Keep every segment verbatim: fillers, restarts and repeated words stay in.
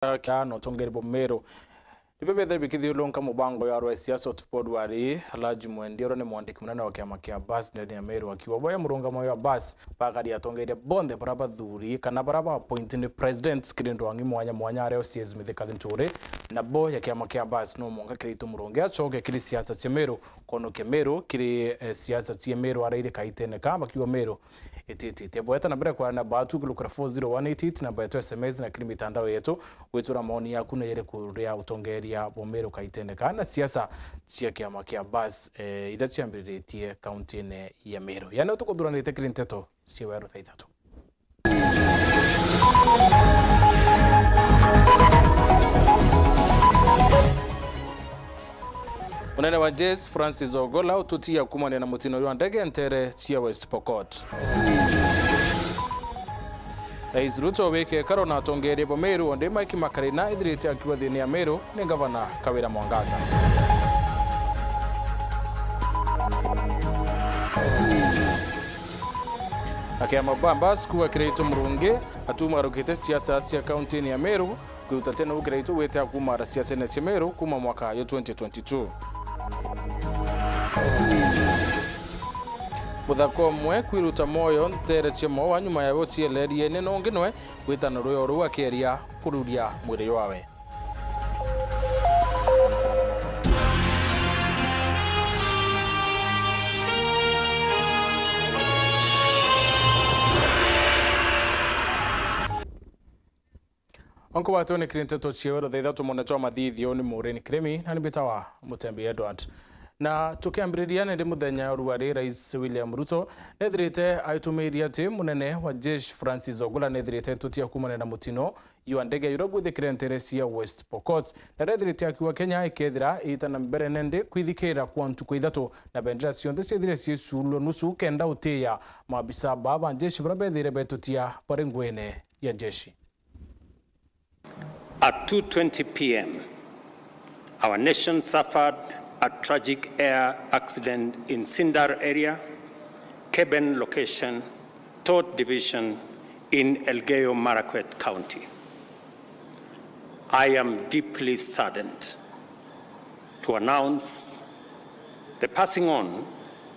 Kia na utongeri bwa Meru. Nibio bethire bikithiurunka mubango ya arwa siasa utuku bwa rwari, Alhaji Mwendia, uria ni mwandiki munene wa kiama kia Bus ndene ya Meru, akiuga boya murungamo ya Bus bagari atongeria bonthe bara bathuri kana bara ba appointed presidents kiri ndwangi mwanya mwanya aria O C S Mithika Linturi, na bo ya kiama kia Bus no mwanka Kiraitu Murungi acoke kiri siasa cia Meru, konokia Meru kiri, eh, siasa cia Meru araire kaitene ka bakiuga Meru ititite. Bweta na mbere kwa namba yetu kurukira four zero one eight eight, namba yetu S M S na kiri mitandao yetu. Gwitwira maoni yaku na yere kuria utongeria bwa Meru kaitene ka na siasa cia kiama kia Bus, eh, iria ciambiritie kauntine ya Meru. Yani utukuthuranite kiri nteto cia weru thaa ithatu. Munene wa jeshi Francis Ogola ututia kumania na mutino jwa ndege ntere cia West Pokot. Rais Ruto wike karo na atongeria ba Meru, onde Mike Makarina ithirite akiwa thiini ya Meru ni ngavana Kawira Mwangaza. Akiama Bambas kuwa Kiraitu Murungi atumarukite siasa cia kauntini ya Meru, kwiruta tene u Kiraitu gwite akuumara siasene cia Meru kuuma mwaka yo twenty twenty-two. Muthaka umwe kwiruta mwoyo ntere cia mowa nyuma ya ucielerie ni nongi nwe gwita na rweo ruu akeria kururia mwiri jwawe. Onko watuonekire nteto cia weru thaa ithatu mone twa mathithio ni Maureen Kirimi na ni mbitawa Mutembi Edward. Na tukiambiriria ni ndi muthenya urwari Rais William Ruto nethirite aitumiirie ati munene wa jeshi Francis Ogola nethirite tutia kumana na mutino yua ndege yura bwithikire ntere cia West Pokot, na rethirite akiuga Kenya ikethira iita na mbere nende kwithikira kwa ntuku ithatu, na bendera cionthe ciethire ciicurulwa nusu kenda utiya maabisa baa ba njeshi baria bethire betutia bari nguine ya njeshi. At two twenty p m, our nation suffered a tragic air accident in Sindar area, Keben location, Tot Division in Elgeyo Marakwet County. I am deeply saddened to announce the passing on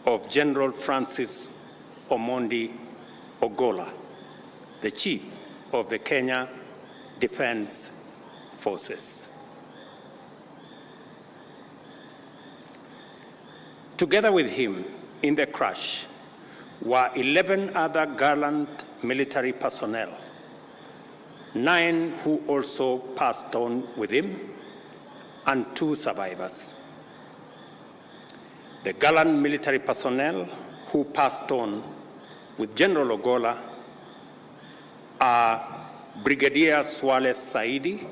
of General Francis Omondi Ogola, the Chief of the Kenya Defence Forces. Together with him in the crash were eleven other gallant military personnel, nine who also passed on with him, and two survivors. The gallant military personnel who passed on with General Ogola are Brigadier Swale Saidi,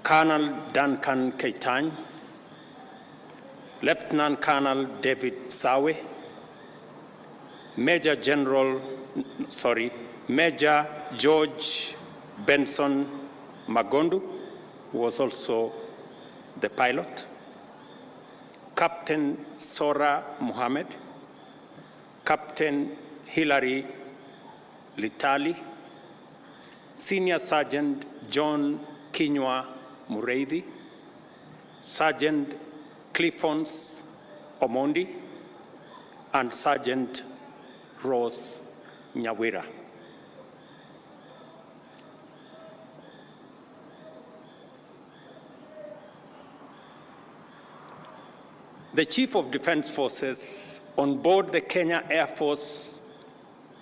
Colonel Duncan Keitany, Lieutenant Colonel David Sawe, Major General, sorry, Major George Benson Magondu, who was also the pilot, Captain Sora Mohammed, Captain Hilary Litali, Senior Sergeant John Kinyua Mureithi, Sergeant Cliffons Omondi, and Sergeant Rose Nyawira. The Chief of Defence Forces on board the Kenya Air Force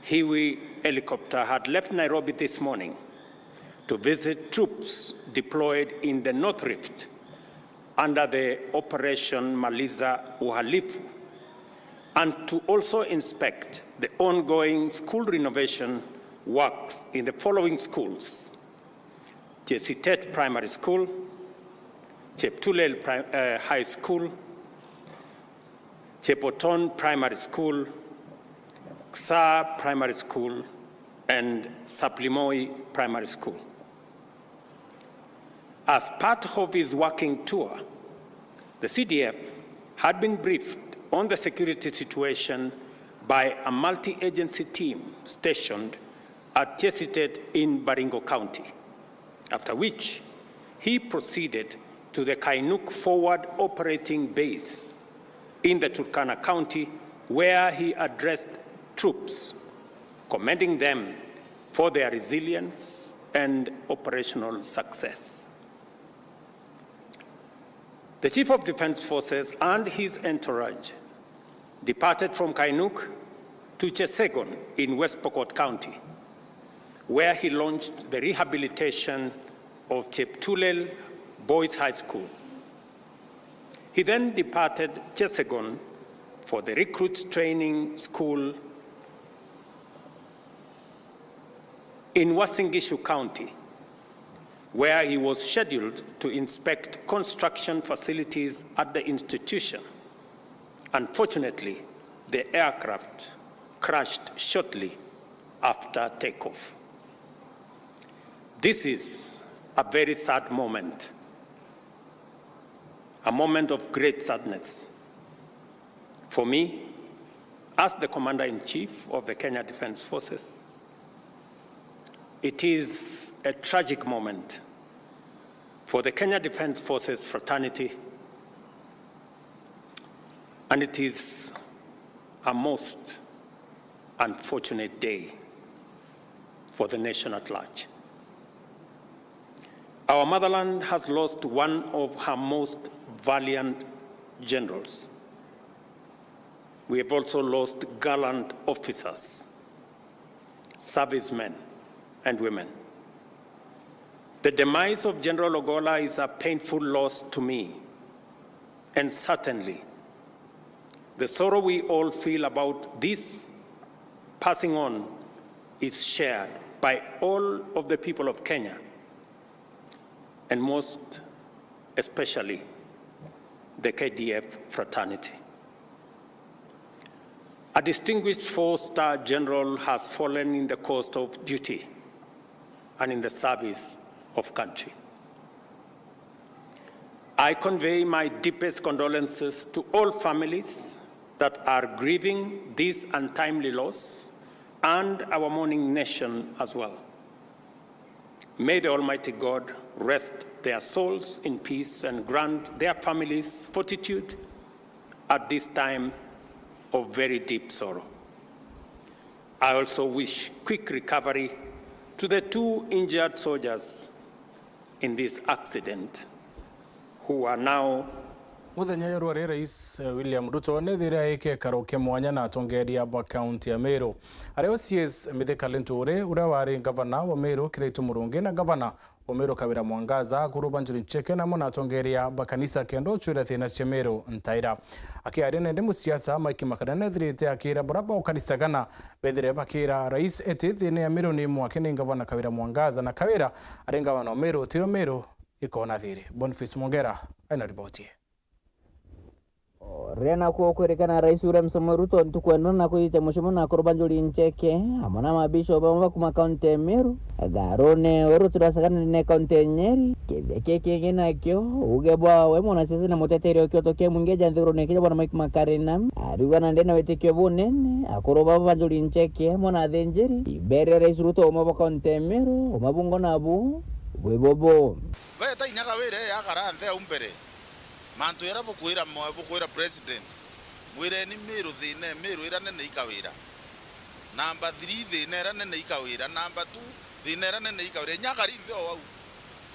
Hiwi helicopter had left Nairobi this morning to visit troops deployed in the North Rift under the Operation Maliza Uhalifu, and to also inspect the ongoing school renovation works in the following schools: Chesitet Primary School, Cheptulel Pri-, eh, High School, Cheboton Primary School, Ksaa Primary School, and Saplimoi Primary School. As part of his working tour, the C D F had been briefed on the security situation by a multi-agency team stationed at Chesitet in Baringo County. after which he proceeded to the Kainuk Forward Operating Base in the Turkana County, where he addressed troops, commending them for their resilience and operational success. The Chief of Defence Forces and his entourage departed from Kainuk to Chesegon in West Pokot County, where he launched the rehabilitation of Cheptulel Boys High School. He then departed Chesegon for the Recruits Training School in Uasin Gishu County, where he was scheduled to inspect construction facilities at the institution. Unfortunately, the aircraft crashed shortly after takeoff. This is a very sad moment, a moment of great sadness for me as the Commander-in-Chief of the Kenya Defence Forces. It is a tragic moment for the Kenya Defence Forces fraternity, and it is a most unfortunate day for the nation at large. Our motherland has lost one of her most valiant generals. We have also lost gallant officers, servicemen, and women. The demise of General Ogolla is a painful loss to me, and certainly the sorrow we all feel about this passing on is shared by all of the people of Kenya, and most especially the K D F fraternity. A distinguished four-star general has fallen in the course of duty and in the service of country. I convey my deepest condolences to all families that are grieving this untimely loss and our mourning nation as well. May the Almighty God rest their souls in peace and grant their families fortitude at this time of very deep sorrow. I also wish quick recovery to the two injured soldiers in this accident who are now Muthenya ya rwari, Rais, eh, William Ruto nethire aike karo kia mwanya na atongeria ba kaunti ya Meru. Ari O C S Mithika Linturi, uria wari ngavana wa Meru Kiraitu Murungi, na ngavana wa Meru Kawira Mwangaza, akuru ba Njuri Ncheke, na amwe na atongeria ba kanisa kenda ucwira thina cia Meru ntaira. Akiaria nende musiasa, Mike Makarina nethirite akira baria baukanisagana bethire bakira rais eti thina ya Meru ni mwake ni ngavana Kawira Mwangaza, na Kawira ari ngavana wa Meru, tirio Meru ikona thiri. Boniface Mwongera aina riboti ii. Riria nakuo kwirikana Rais William Samoei Ruto ntuku eno na kwitia mucimo na akuru ba Njuri Ncheke, amwe na mabishop bamwe ba kuma kaunti ya Meru, garune weru turacagana ne kaunti ya Nyeri. Kithia kii kingi nakio, uge bwawe mwanasiasa na muteteri wa kioto kia mwingi ja nthigurune kia bwana Mike Makarina, ariuga na ndena witikio bunene, akuru baba ba Njuri Ncheke, amwe na athinjiri, iberia Rais Ruto umwe bwa kaunti ya Meru, umwe bungo nabu bwi bubu. Beta inya Kawira ee akara nthi au mbere. Mantu jaria bukwira mwe-, bukwira president, mwireni Meru thina, Meru iria nene i Kawira. Namba three thina iria nene i Kawira. Namba two thina iria nene i Kawira. Inya akari nthi o au.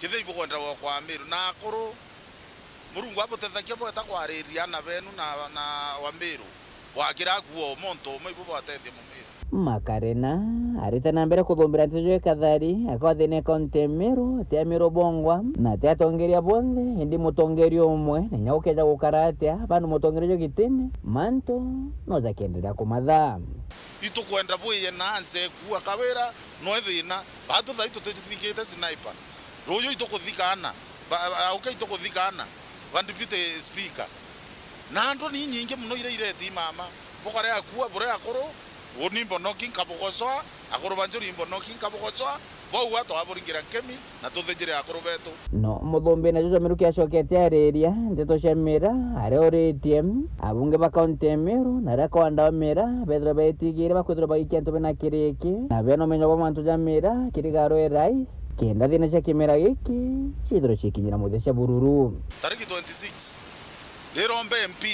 Kethira ibukwenda gwokwa Meru. Na akuru, Murungu abutethagia bweta kwariria ana benu na, na wa Meru. Bwakira kuo monto umwe ibo bwatethia Mumiru. Makarina arite na mbere kuthumbira nteto jwe kathari, akwa thina kaunti ya Meru, ti Ameru bongwa, na ti atongeria bonthe, indi mutongeria umwe, na inya gukeja gukara atia, bandu mutongeria jwe gitine, mantu no jakenderea kumatha. Itukwenda bwiye na nse kuua Kawira, no ethina, batu thai tutithikite sniper. Ruyu itukuthikana, ba, ba, uke itukuthikana, ba deputy speaker. Na antu ni nyingi muno iria ireti mama. Bukare akua, bure akuru, uni mbonoki nkabugocoa, akuru ba Njuri mbonoki nkabugocoa, bau atwaburingira nkemi, na tuthinjire akuru betu. No muthumbi na Joshua Miruki acokete ariria nteto cia Mira, aria uritie abunge ba kaunti ya Meru, na aria kwanda wa Mira, bethirwe betigire bakwithirwa bagikia antu bena kiriki, na bena umenyo bwa mantu ja Mira, kiri garo e rais, kenda thina cia kimera giki ciithirwe cikinyira muthia cia bururu. Tariki twenty-six, riromba M P,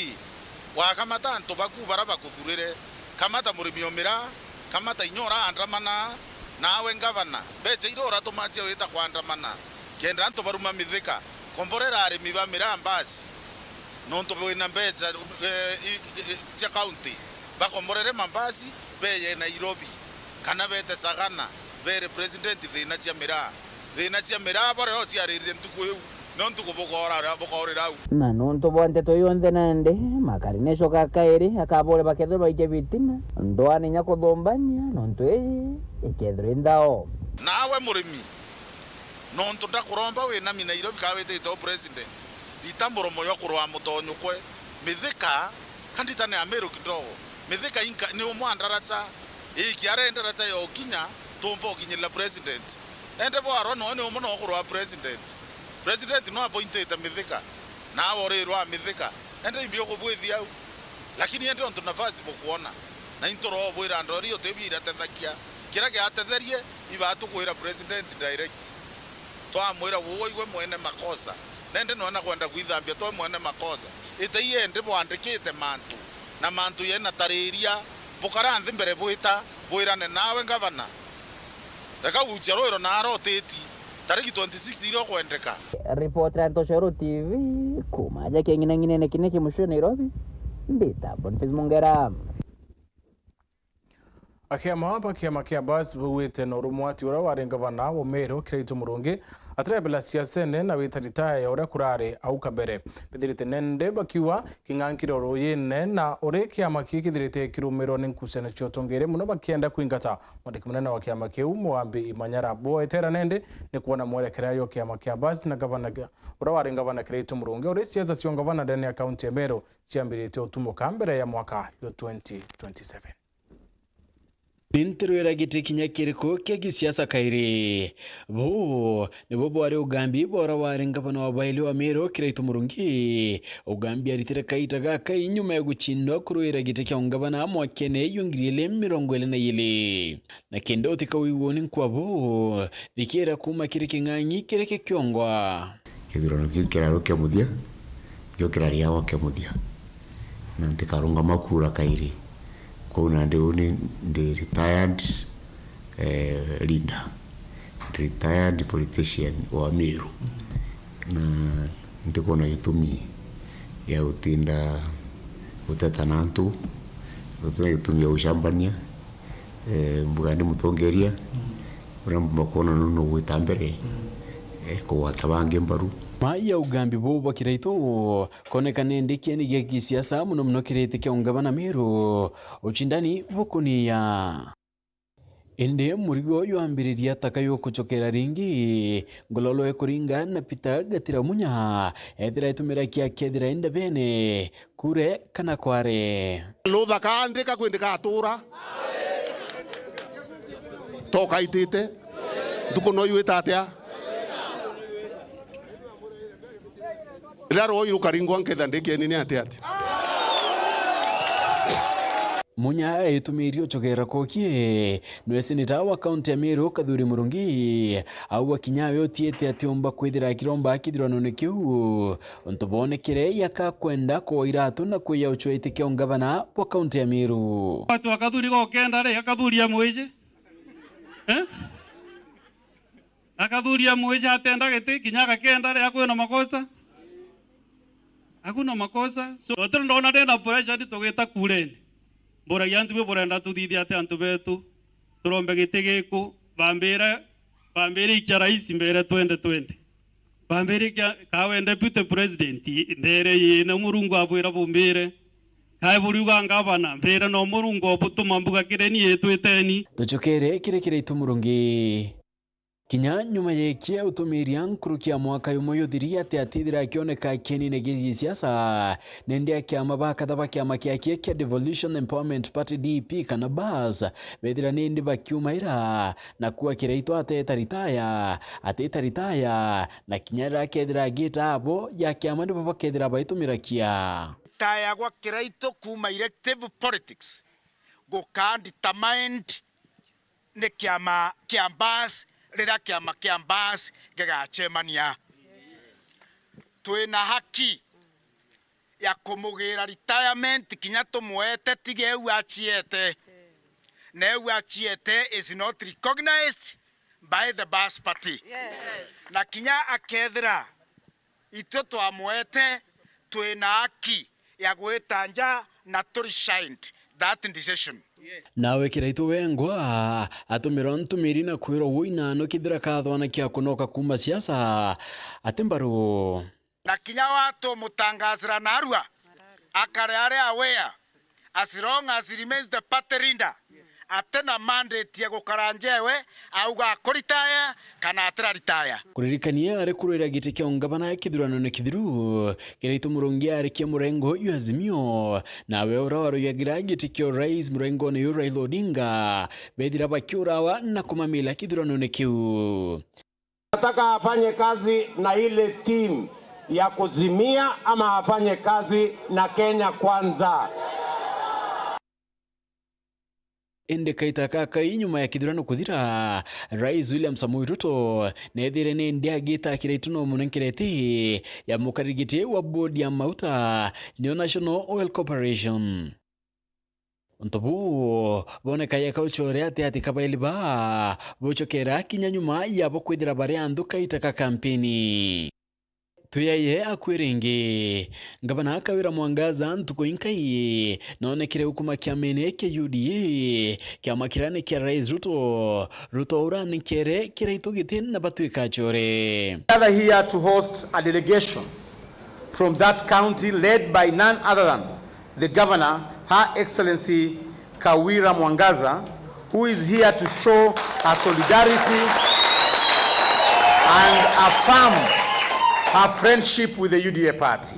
wakamata antu baku bara bakuthurire, kamata murimi o miraa, kamata inya uraandamana, nawe ngavana, mbecha iria uratuma cia wita kwandamana, kenda antu baruma Mithika, komborera arimi ba miraa mbasi, nontu bwina mbecha, eh, i, i, cia county, bakomborere mambasi, beye Nairobi, kana bete Sagana, bere president thina cia miraa. Thina cia miraa borio ciaririre ntuku iu, no ntuku bukoora, bukoorira au. Na nontu bwa nteto yonthe nandi, Makari necoka kairi akabore bakethirwa baikia bitina, ndwani inya kuthumbania, nontu iji ikethirwa i nthao. Nawe murimi, nontu ndakuromba winami Nairobi kaa witite u president, rita muromo jwa kurwaa mutonyukwe, Mithika, ka nditane Ameru kidogo, Mithika inka, ni umwe a ndaraca, iki ara ndaraca yokinya, tumba ukinyirira president. Ende bwarwa noe ni umwe no kurwa president. President no appointite Mithika. Nawe urirwa Mithika. Ende imbi ukubwithia au. Lakini ende ontu nafasi bukwona. Na into ro bwira ndori utibia iratethagia. Kira giatetherie, iba tukwira president direct. Twamwira, "Uwe igwe mwene makosa." Nende noe na kwenda kwithambia twe mwene makosa. Ite iende bwandikite mantu. Na mantu yena tariria. Bukara nthi mbere bwita, bwirane nawe ngavana. Reka gucia rwiro na ara utiti. Tariki twenty-six iria ukwendeka. Ripoti ya Ntoshero T V, kuma aja king'inang'inene kine ki mucio Nairobi, mbita Boniface Mungera. Akiama ba kiama kia Bas bauite na urumwati uria wari ngavana wa Meru Kiraitu Murungi atirebela siasene na wita ritaya ya uria kurari au kabere. Bethirite nende bakiuga king'ang'ire o ruuyine, na uri kiama kii kithirite kirumirwa ni nkucanio cia utongeri muno bakienda kwingata. Mwandiki munene wa kiama kiu, Mwambi Imanyara, bwetera nende ni kwona mwerekera yo kiama kia Bas na gavana, uria wari ngavana Kiraitu Murungi, uri siasa cia ungavana ndene ya kaunti ya Meru ciambiritie utumuka mbere ya mwaka yo twenty twenty-seven. Ni ntirwira giti kinya kiriku kia gisiasa kairi? Buu nibo bwari ugambi bwa uria wari ngavana wa baili wa Meru Kiraitu Murungi, ugambi aritire kaita gaka inyuma ya gucindwa kurwira giti kia ungavana mwakene yu ngiri ili mirongo ili na ili. Na kenda utikawigua ni nkwa buu, thikira kuma kiri king'ang'i kiri kikiongwa. Kithurano kiu kirarukia muthia, Nkio kiraria gwa kia muthia, na ntikarungama kuura kairi. Kwou nandi uu ni ndi retired, eh, leader, ndi retired politician wa Meru, na ntikwona gitumi gia gutinda guteta na antu, gutina gitumi gia gucambania. Eh, mbuga ndi mutongeria, uria mbumba kwona nu nugwita mbere, eh, kugwata bangi mbaru. Nyuma ya ugambi buu bwa Kiraitu, kwoneka nindi kieni gia gisiasa, muno muno kiriti kia ungavana Meru, ucindani bukuniya. Indi murigo jwambiriria taka jukucokera ringi, ngololo ikuringa na Peter Gatira Munya, ethira itumira kia kethira indebene, kure kana kware. Lutha kaandika kwindi katura. Tokaitite. Ntuku no yuita atia? Riria rwoi rukaringwa nketha ndi kieni ni ati ati. Munya eetumiirie ucogera kokie nwe seneta wa kaunti ya Meru Kathuri Murungi, au akinya awe utiite atiumba kwithira akiromba kithiranone kiu, untu boonekere yaka kwenda kuoa iratu na kwiya ucweti kia ungavana bwa kaunti ya Meru. Watu wa Kathuri gokenda ri, Akathuri amwiji? Eh? Akathuri amwiji atenda giti, kinya agakenda ri, akwina makosa? Hakuna makosa. So, turi ndona ndena pressure ndi tugita kureni. Mburagia antu bi burenda tuthithie ati antu betu? Turombe giti giku, bambire, bambire ikia rais mbere twenty twenty. Bambire ikia kawe deputy president, ndere yina Murungu abwira bumbire. Kae buriuga ngavana, mbire no Murungu obutuma mbuga kireni yitwiteni. Tucokere kiri Kiraitu Murungi. Kinya nyuma yekia utumiria nkuruki ya mwaka yumwe yuthiri ati atithira akioneka kienine gia gisiasa, nende akiama ba katha ba kiama kiakie kia Devolution Empowerment Party, D E P, kana Bas, bethira nindi bakiumaira na kuga Kiraitu ateta ritaya, ateta ritaya, na kinya riria akethira agita abo ya kiama nibo bakethira baitumira kia. Ritaya gwa Kiraitu kuuma elective politics gukaa determined ni kiama kia Bas riria kiama kia Mbas gigacemania. Twina haki ya kumugira retirement kinya tumwete, tige eu aciete. Na eu aciete is not recognized by the Mbas party. Yes. Na kinya akethira itwe twamwete, twina haki ya gwita nja na tu resigned that decision. Nawe Kiraitu wengwa atumirwa ntumiri na kwirwa wina no kithira kathwana kia kunoka kuuma siasa ati mbaru. Na kinya watu mutangasira narua akare ari aware, as long as he remains the party leader, atina mandate ya gukara njewe, auga akuritaya kana atiraritaya. Kuririkania ari kurwira giti kia ungavana kithurano-ini kithiru, Kiraitu Murungi arikia murengo jwa Azimio, nawe ura warujagira giti kia urais murengone yu Raila Odinga, bethira bakiurawa na kumamila kithurano-ini kiu. Nataka afanye kazi na ile team ya kuzimia ama afanye kazi na Kenya Kwanza. Indi kaita kakai nyuma ya kithurano kuthira, Rais William Samoei Ruto neethire ni ndi agita Kiraitu no munenkere iti ya mukariri giti wa board ya mauta niyo National Oil Corporation. Untu buu bwonekaga kauchore ati ati kabaili baa buchokera kinya nyuma yabo kwithira bari anthu kaita ka kampeni. Tuyaye akwi ringi. Ngavana Kawira Mwangaza ntuku inkai noonekire ukuma kiamene kia U D A, kiama kiria ni kia Rais Ruto. Ruto ura ni kere Kiraitu giti na batwika achore. Gather here to host a delegation from that county led by none other than the governor, Her Excellency Kawira Mwangaza, who is here to show her solidarity and affirm her friendship with the U D A party.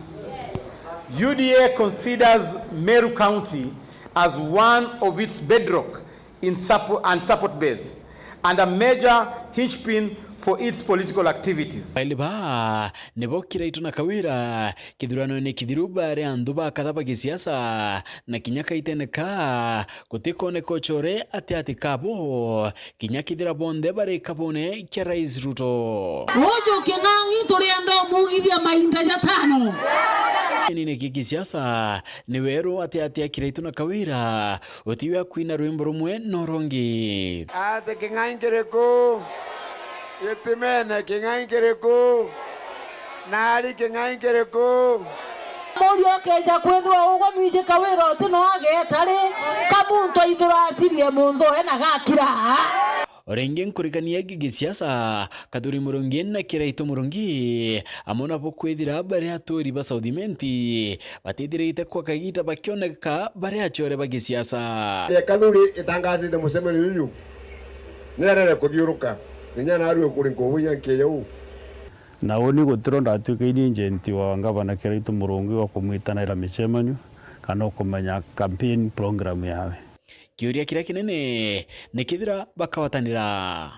U D A considers Meru County as one of its bedrock in suppo-, and support base, and a major hinge pin for its political activities. Baili baa nibo Kiraitu na Kawira kithurano-ini kithiru bari anthu bakatha ba gisiasa, na kinya kaitene ka gutikoneka uchore ati ati kabo, kinya kithira bonthe bari kabone kia Rais Ruto. Uju King'ang'i turienda umugithia mainda jatano. Kinini ki gisiasa ni weru ati ati a Kiraitu na Kawira, utiwe akwina rwimbo rumwe no rungi. Ati King'ang'i kiriku? Gitimene King'ang'i kiriku? Nari King'ang'i kiriku? Murio ukeja kwithirwa ugwe nwiji Kawira uti no ageta ri, ka muntu aithira acirie muntu we na gakira. O ringi nkurikania gi gisiasa, Kathuri Murungi na Kiraitu Murungi, amwe nabo kwithira bari aturi ba South Imenti, batithirite kwa kagiita bakioneka bari achore ba gisiasa. Kathuri itangazite mucemanio uyu, ni arere kuthiuruka, inya narue kuri nkubu inya nkiya uu. Na uni gutiro ndatuika ini agent wa ngavana Kiraitu Murungi wa kumwitanira micemanio kana ukumenya campaign program yawe. Kiuria kiria kinene ni kethira bakagwatanira.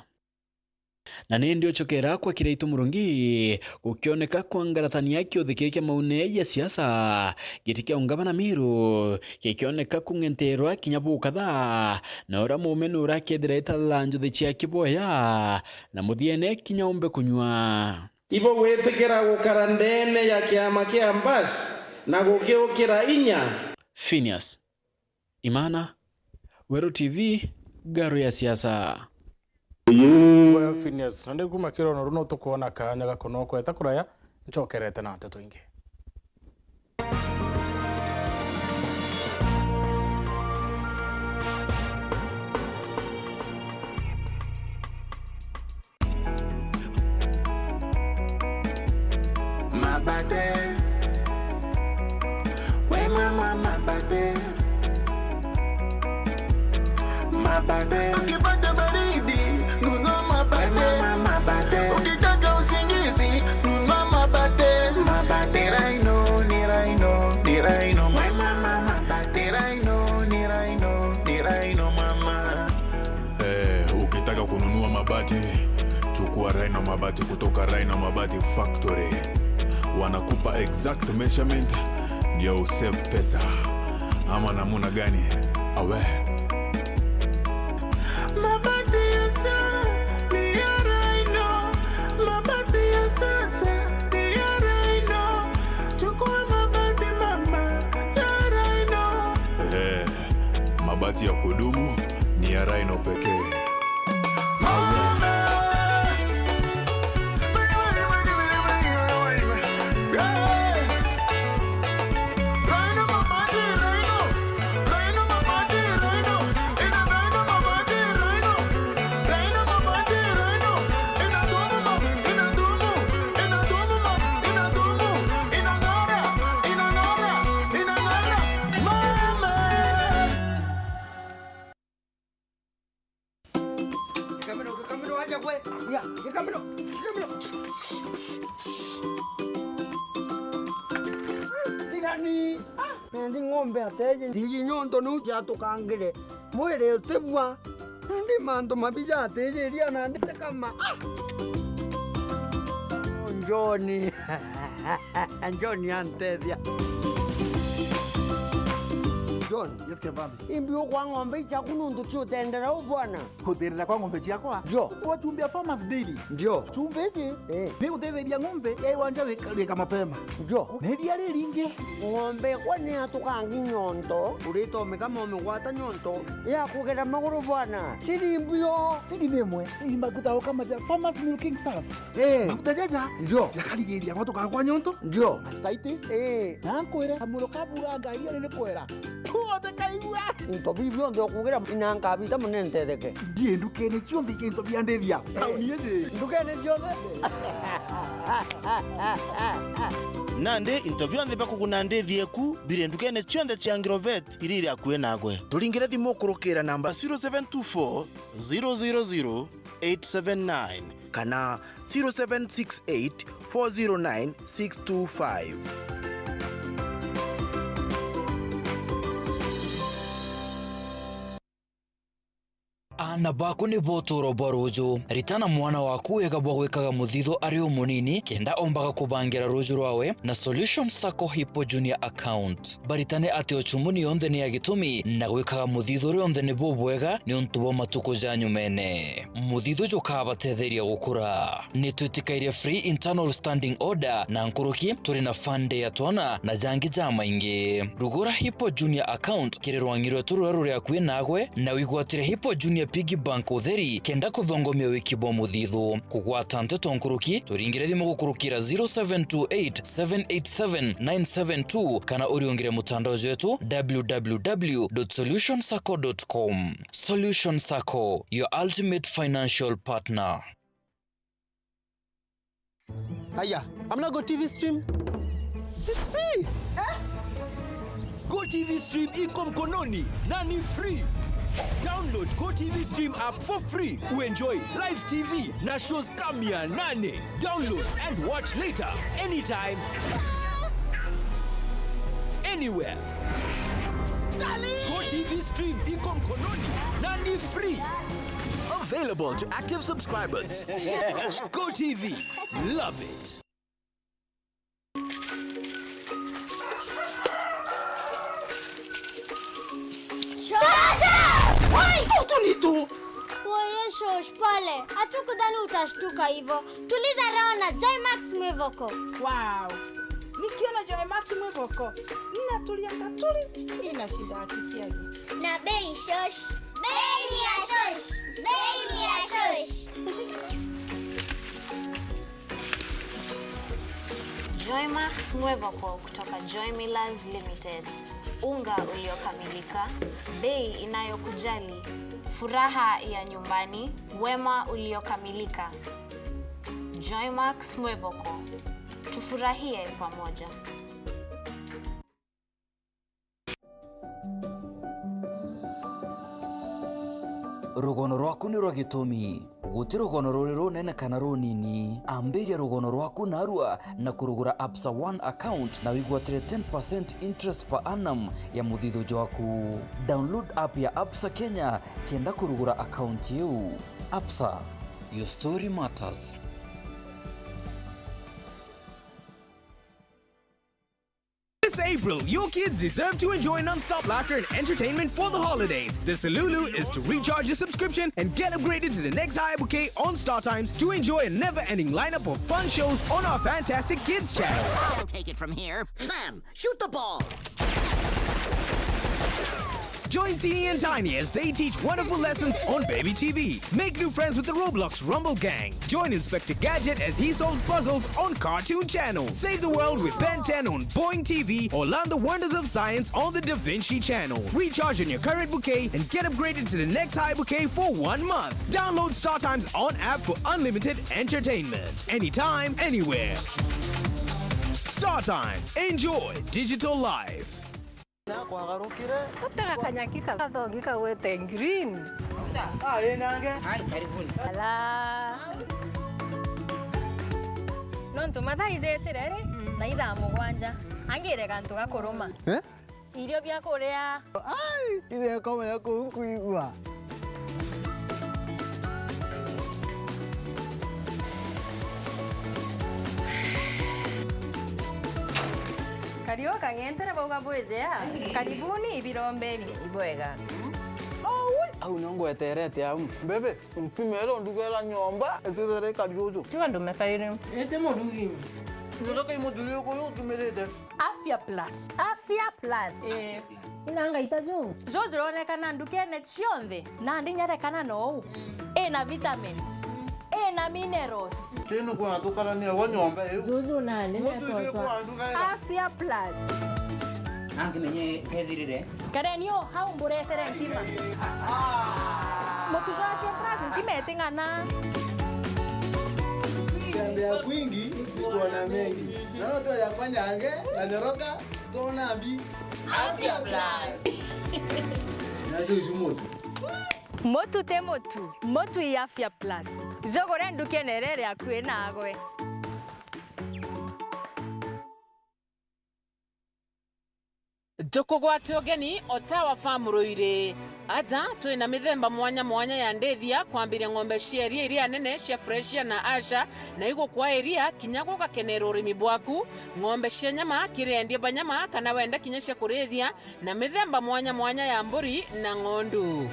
Na nindi uchokera kwa Kiraitu Murungi gukioneka kwangaratania kiuthi kii kia maune ya siasa, giti kia ungavana Meru gikioneka kung'enterwa kinya bukatha, na uria muume nurakethira italala njuthi cia kiboya, na muthiene kinya umbe kunyua. Ibo gwitikira gukara ndeene ya kiama kia Mbas na gugiukira inya. Phineas Imana, Weru T V, Ngaro ya Siasa. Weru Phineas, na ndi kuma kirono runo tukwona kaanya gakono kweta kuraya, nchokerete na nteto ingi. Mabate. We mama mabate. Mabate. Ukipata baridi, nunua mabate. We mama mabate. Ukitaka usingizi, nunua mabate. Mabate. Ni Rhino, ni Rhino, ni Rhino. We mama mabate. Ni Rhino, ni Rhino, ni Rhino mama. Eh, ukitaka kununua mabati, chukua Rhino Mabati kutoka Rhino Mabati Factory. Wanakupa exact measurement ndio usave pesa. Ama namuna gani? Awe. Mabati ya Sa-, ni ya Ya kudumu ni ya Rhino pekee. Gikamiro, gikamiro, aja gwe. Ya, gikamiro, gikamiro. Tigani. Ah, nandi ng'ombe ateje. Ndiji nyonto niu ciatukangire. Mwiri utibua. Nandi mantu mabi jatijiria nandi tikama. Ah! John. John antethia. John. Yes, Kevambi. Imbi ukwa ng'ombe ichaku nuntu ciutendera u bwana? Kuthirira kwa ng'ombe ciakwa? Ndio. Kwa chumbi ya Farmers Daily. Ndio. Chumbi iji, eh, ni gutetheria ng'ombe ya iwanja wika, wika mapema. Ndio. Na iria riringi. Ng'ombe kwa ni atukangi nyonto, uritomika momigwata nyonto ya kugera maguru bwana. Siri mbio. Siri ni imwe. Imba kutaoka maja Farmers Milking Surf. Eh. Maguta jaja. Ndio. Jakarigiria gwa tukagwa nyonto. Ndio. Mastitis. Eh. Na nkwire, kamuro kaburanga iria riri kwera. Kuothe kaigua. Into biu bionthe ukugira ina nkabita mune ntetheke. Ndie ndukene cionthe into bia ndithia. Tauni iji. Ndukene cionthe. Nandi into bionthe bia kuguna ndithi eku biri ndukene cionthe cia Agrovet iria iri akui nagwe. Turingire thimu kurukira namba zero seven two four, zero zero zero, eight seven nine kana zero seven six eight, four zero nine, six two five. Aana baku nibo utuuro bwa ruuju. Ritana mwana waku wega bwa gwikaga muthithu ari umunini, kenda ombaga kubangira ruuju rwawe na Solution Sacco Hippo Junior Account. Baritane ati uchumuni yonthe ni ya gitumi, na gwikaga muthithu rionthe ni bubwega niuntu bwa matuku ja nyumene. Muthithu jukabatetheria gukura. Ni twitikairie free internal standing order na nkuruki, turi na fund ya twana na jangi jamaingi. Rugura Hippo Junior Account kiri rwangi rwetu ruria ruri akui nagwe, na wigwatire Hippo Junior Piggy Bank utheri, kenda kuthongomia wiki bwa muthithu. Kugwata nteto nkuruki, turingire thimu gukurukira zero seven two eight, seven eight seven, nine seven two, kana uriungire mutandao jwetu, w w w dot solution sacco dot com. Solution Sacco, your ultimate financial partner. Aya, amna Go T V stream? It's free. Eh? Go T V stream iko mkononi na ni free. Download Go T V stream app for free. Uenjoy live T V na shows kama ya nane. Download and watch later anytime. Anywhere. Go T V stream iko mkononi na ni free. Available to active subscribers. Go T V. Love it. Shosha! Wai, tutu ni tu. Woye shosh, pole. Hatukudhani utashtuka hivyo. Tuliza roho na Joymax Mwivoko. Wow. Nikiona Joymax Mwivoko, ninatulia katuri, inashinda akisiagi. Na bei shosh. Bei ni ya shosh. Bei ni ya shosh. Joymax Mwevoko kutoka Joy Millers Limited. Unga uliokamilika, bei inayokujali, furaha ya nyumbani, wema uliokamilika. Joymax Mwevoko. Tufurahie pamoja. Rugono rwaku ni rwa gitumi. Guti rugono ruri runene kana runini. Ambiria rugono rwaku narua na kurugura Absa One account na wigwatire ten percent interest per annum ya muthithu jwaku. Download app ya Absa Kenya kenda kurugura account iu. Absa, your story matters. This April, your kids deserve to enjoy non-stop laughter and entertainment for the holidays. The Salulu is to recharge your subscription and get upgraded to the next high bouquet on StarTimes to enjoy a never-ending lineup of fun shows on our fantastic kids channel. I'll take it from here. Sam, shoot the ball. Join Teeny and Tiny as they teach wonderful lessons on Baby T V. Make new friends with the Roblox Rumble Gang. Join Inspector Gadget as he solves puzzles on Cartoon Channel. Save the world with Ben ten on Boing T V or learn the wonders of science on the Da Vinci Channel. Recharge on your current bouquet and get upgraded to the next high bouquet for one month. Download StarTimes on app for unlimited entertainment. Anytime, anywhere. StarTimes. Enjoy digital life. Nakwagarukire. Gutega kanyaki kathongi kagwete green. Ah, ĩ nyange. Ai, karibuni. Ala. Nontu mathaa ijetire ri, na ithaa mugwanja. Angire gantu gakuruma. Eh? Irio bia kuria. Ai, ithe komenya kuu nkuigua. Kariu kang'entere bauga bwijea. Karibuni ibirombeni. Ibwega. Aui, au nio ngweterete au. Bebe, mpimere ndugera nyomba, itithere kariuju. Tiga ndume kairi. Ite murugi. Nyotoka imuthuri uyu utumirite. Afya Plus. Afya Plus. Eh. Ina ngaita ju. Ju jironekana ndukene cionthe, nandi nyarekana nou. Ina vitamins. Ina minerals. Tino kwa tukarania wa nyomba iu. Juju nani. Mutu iu kwa nduga. Afya Plus. Nangi menye kethirire. Kareni o hau mburetere ntima. Mutu jwa Afya Plus ntima iting'ana. Tembea kwingi, kuona mengi. Naona tu ya kwa nyange, na nyoroka, tuona mbi. Afya Plus. Nacio icu mutu. Mutu ti mutu, mutu i Afya Plus. Jugure ndukene iria iri akui nagwe. Tukugwate ugeni o Tower Farm Ruiri. Aja twina mithemba mwanya mwanya ya ndithia, kwambiria ng'ombe cia iria iria nene cia Fresian na Ayrshire, na igukwa iria kinya gugakenera urimi bwaku, ng'ombe cia nyama kiri endia ba nyama, kana wenda kinya cia kurithia, na mithemba mwanya mwanya ya mburi na ng'ondu.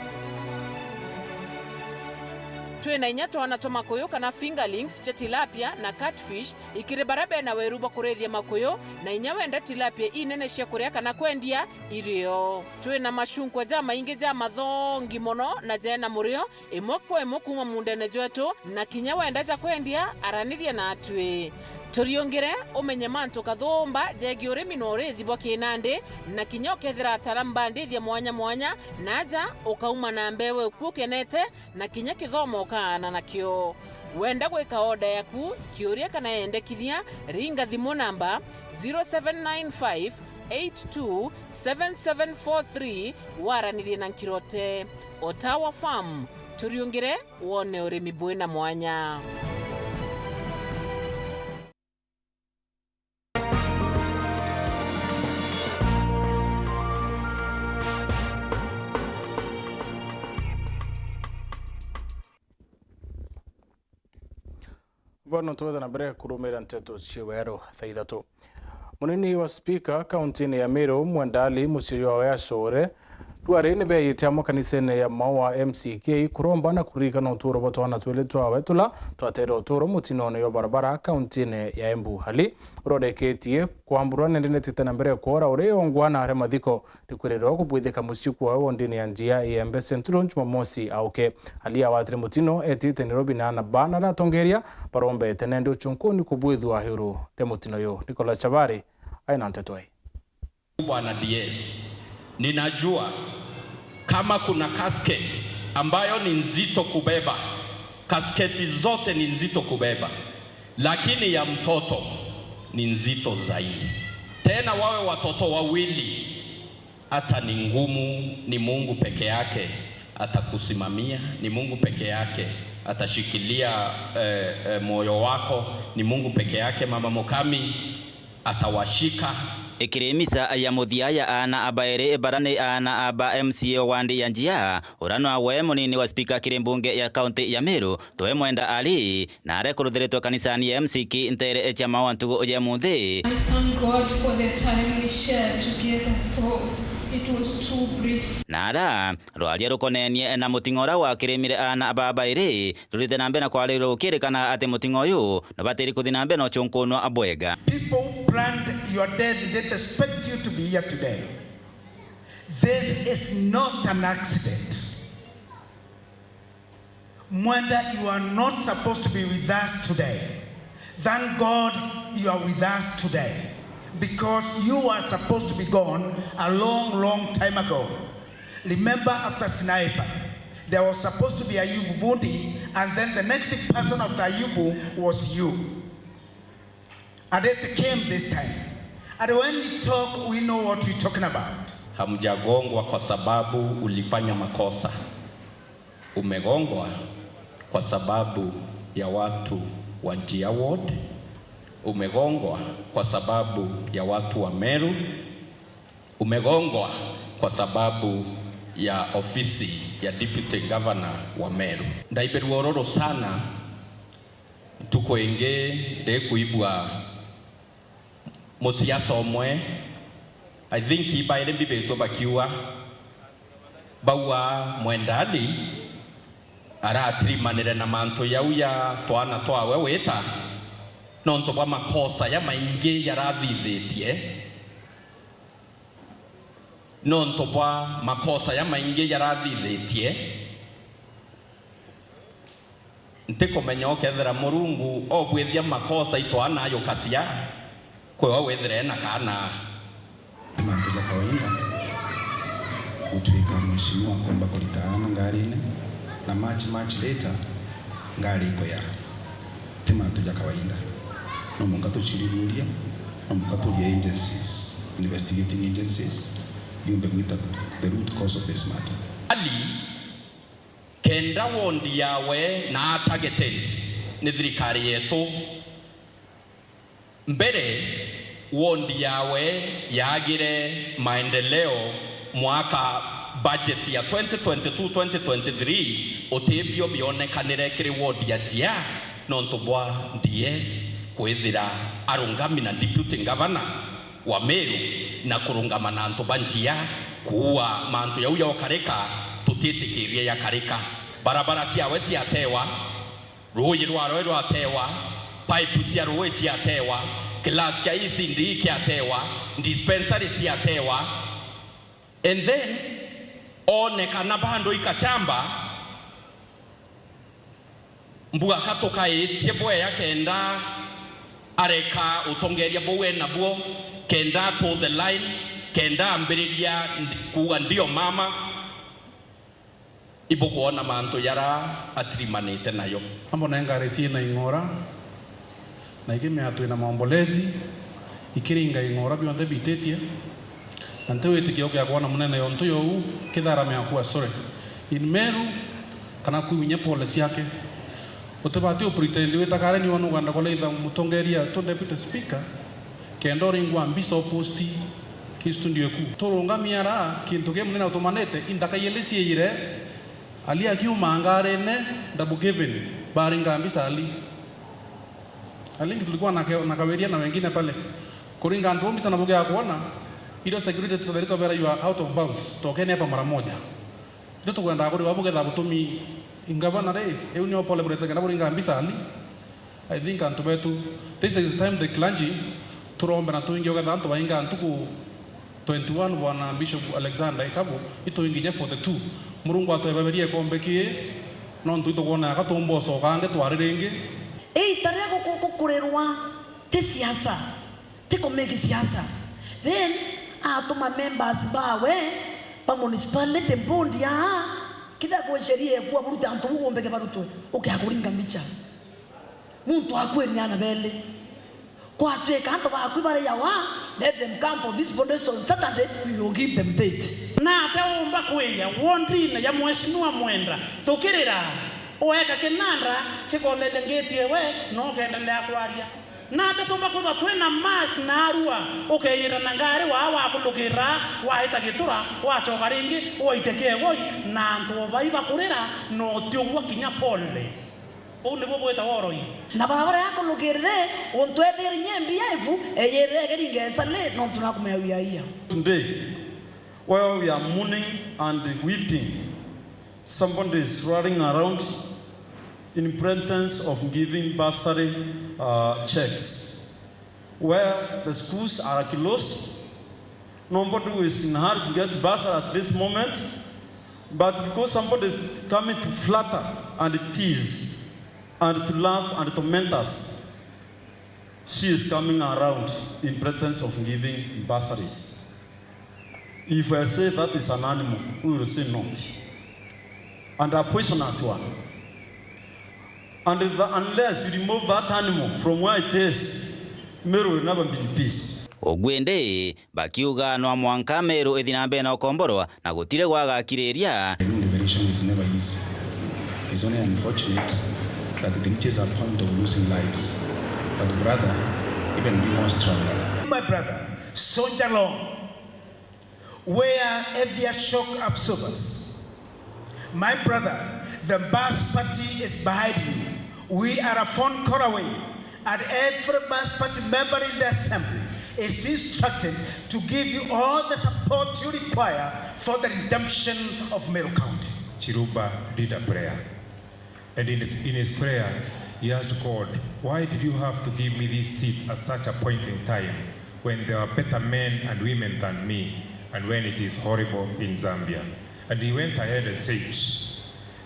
Twina inya twana twa makuyu kana fingerlings cia tilapia na catfish, ikiri baria bena weru bwa kurithia makuyu, na inya wenda tilapia inene cia kuria kana kwendia irio. Twina macunkwa jamaingi ja mathongi mono na jena murio, imwe kwa imwe kuuma muundene jwetu, na kinya wenda ja kwendia, araniria natwi. Turiungire umenye mantu kathumba jegii urimi na urithi bwa kinandi, na kinya ukethira ataaramu ba ndithia mwanya mwanya, na aja ukauma na mbewe uku ukenete, na kinya kithomo ukaana nakio. Wenda gwika oda yaku, kiuria kana yendekithia, ringa thimu namba zero seven nine five eight two seven seven four three, waranirie na Nkirote. Otawa Farm, turiungire wone urimi bwina mwanya. Bono twetha na mbere kurumira nteto cia weru thaa ithatu. Munini wa spika kauntini ya Meru, Mwenda Ali, muciiri wawe Acore, rwari ni beeyite amwe kanisene ya Maua M C K kuromba na kuririkana uturo bwa twana twiri twawe tula twatere uturo mutinone jwa barabara kauntini ya Embu. Ali uroreketie kwamburwa nende netite na mbere kwora uri ongwa na aria mathiko rikwirirwa kubwithika mucii kwawe wondini ya Njia Iembe Central Jumamosi auke. Ali awatire mutino etite Nairobi na ana bana aratongeria barombete nende uchunkuni kubwithua iguru ria mutino uyu. Nicholas Chabari aina nteto ii. Bwana D S, ninajua kama kuna casket ambayo ni nzito kubeba, kasketi zote ni nzito kubeba, lakini ya mtoto ni nzito zaidi. Tena wawe watoto wawili, hata ni ngumu, ni Mungu peke yake atakusimamia, ni Mungu peke yake atashikilia, eh, eh, moyo wako, ni Mungu peke yake, Mama Mukami, atawashika. Ikiri misa ya muthia ya aana abairi bara ni aana aba M C A wa wandi ya Njia, ura nwawe munini wa spika kiri mbunge ya kaunti ya Meru, Twe Mwenda Ali, na aria kuruthiritwe kanisani ya M C K ntere cia Maua ntugu ya munthi. I thank God for the time we shared together, though it was too brief. Na ara rwaria rukonenie na muting'o uria wakirimire aana aba bairi, rurite na mbere na kwarirwa gukirikana ati muting'o uyu nubatiri kuthi na mbere na uchunkunwa bwega. People planned your death, didn't expect you to be here today. This is not an accident. Mwenda, you are not supposed to be with us today. Thank God you are with us today, because you are supposed to be gone a long, long time ago. Remember, after Sniper, there was supposed to be Ayubu Bundi, and then the next person after Ayubu was you. And it came this time. And when we talk, we know what we're talking about. Hamjagongwa kwa sababu ulifanya makosa. Umegongwa kwa sababu ya watu wa Njia Ward. Umegongwa kwa sababu ya watu wa Meru. Umegongwa kwa sababu ya ofisi ya Deputy Governor wa Meru. Ndaigua ururu sana. Ntuku ingi ndikuigua musiasa umwe, I think ibairi mbibitwe bakiuga, bauga Mwenda Ali aratirimanire na mantu jau ja twana twawe wita nontu bwa makosa ja maingi jarathithitie, nontu bwa makosa ja maingi jarathithitie. Ntikumenya ukethira Murungu obwithia makosa itwana yukacia, kwiwe withire ena kaana. Ni mantu ja kawaida gutwika mheshimiwa akomba kurita aana ngarine, na much, much later ngari ikoya. Ti mantu ja kawaida. No mwanka tuciriruria, no mwanka turie agencies, investigating agencies, yumbe gwita the root cause of this matter. Ali, kenda wondi yawe na targeted ni thirikari yetu. Mbere, wondi yawe yaagire maendeleo mwaka budget ya twenty twenty-two twenty twenty-three, utibio bionekanire kiri wondi ya Njia nontu bwa D S kwithira arungami na deputy governor wa Meru na kurungama na antu ba Njia kuua mantu jau jokarika tutitikirie jakarika. Barabara ciawe ciatewa, ruuji rwawe rwatewa, pipe cia ruuji ciatewa, class kia E C D kiatewa, dispensary ciatewa, and then oonekana bado ikachamba. Mbuga ka tukaicie bwea kenda areka utongeria buu enabuo, kenda toe the line, kenda ambiriria ndi-, kuuga ndio mama. Ibukwona mantu jara atirimanite nayo. Ambo na ngari ciina ing'ora, na ikimea twina maombolezi, ikiringa ing'ora bionthe bititie, na nti witikio kia kwona munene yontu yau kitharamia kua sorry in Meru, kana kwinya pole ciake. Utibati upretend wita kare ni wona uganda kulaitha mutongeria tu deputy speaker, kenda uringwa mbica uposti ki studio eku. Turungamia ara kintu ki munene utumanite, inthaka ili ciiyire, Ali akiuma ngarine, double cabin, baringa mbica Ali. Ali tulikuwa na, ke- na Kaweria na wengine pale. Kuringa antu mbica na bugia kuona, ile security tutharitwa bera you are out of bounds. Tokeni hapa mara moja. Ndio tukwenda kuri babu getha butumi ingavana ri, eu nio pole burete kenda buringa mbica Ali. I think antu betu, this is the time the clergy turombe na tuingi ugetha antu bainga ntuku twenty-one bwana Bishop Alexander Ikabu, ituingi nginya forty-two. Murungu atwebaberie kombe ki, nontu itukwona aka tumba ucoka angi twari ringi. Iita ria guku-, gukurirwa ti siasa, ti kumake siasa. Then atuma members bawe ba municipality board ya kithia kwi sheria ekua buruta antu bu bombeke barutwe, ukia kuringa mbicha. Muntu akwiria ana beli. Kwatwika antu baku bari yawa, let them come for this foundation Saturday, we will give them date. Na ate umba kwiya wondine ya Mheshimiwa Mwenda, tukirira, ueka kinanda kikolelengetie we, no ukendelea kwaria. Na ate tumba kwithwa twina mass na arua, ukeyira na ngari waa wakulukira, waita gitura, wachoka ringi, waite kiegoi, na antu obai bakurira, na utiugua kinya pole. Uu nibuo bwitagwa uroi. Na barabara yakulukirire, untu ethire inya M B F, eyirire egeri ngesa le, nontu nakumea wiaia. Today, while we are mourning and weeping, somebody is running around in pretense of giving bursary, uh, checks, where the schools are closed, Nobody who is in a hurry to get bursary at this moment, but because somebody is coming to flatter and tease and to laugh and torment us, she is coming around in pretense of giving bursaries. If I say that is an animal, we will say not. And a poisonous one. And the, unless you remove that animal from where it is, Meru will never be in peace. Ugu indi bakiuga no mwanka Meru ithi na mbere na ukomborwa na gutiri gwagakiriria. Living liberation is never easy. It's only unfortunate that it reaches a point of losing lives. But brother, even be more stronger. My brother, soldier on. We are heavier shock absorbers. My brother, the bus party is behind you. We are a phone call away, and every bus party member in the assembly is instructed to give you all the support you require for the redemption of Meru County. Chiruba did a prayer. And in, in his prayer, he asked God, "Why did you have to give me this seat at such a point in time when there are better men and women than me and when it is horrible in Zambia?" And he went ahead and said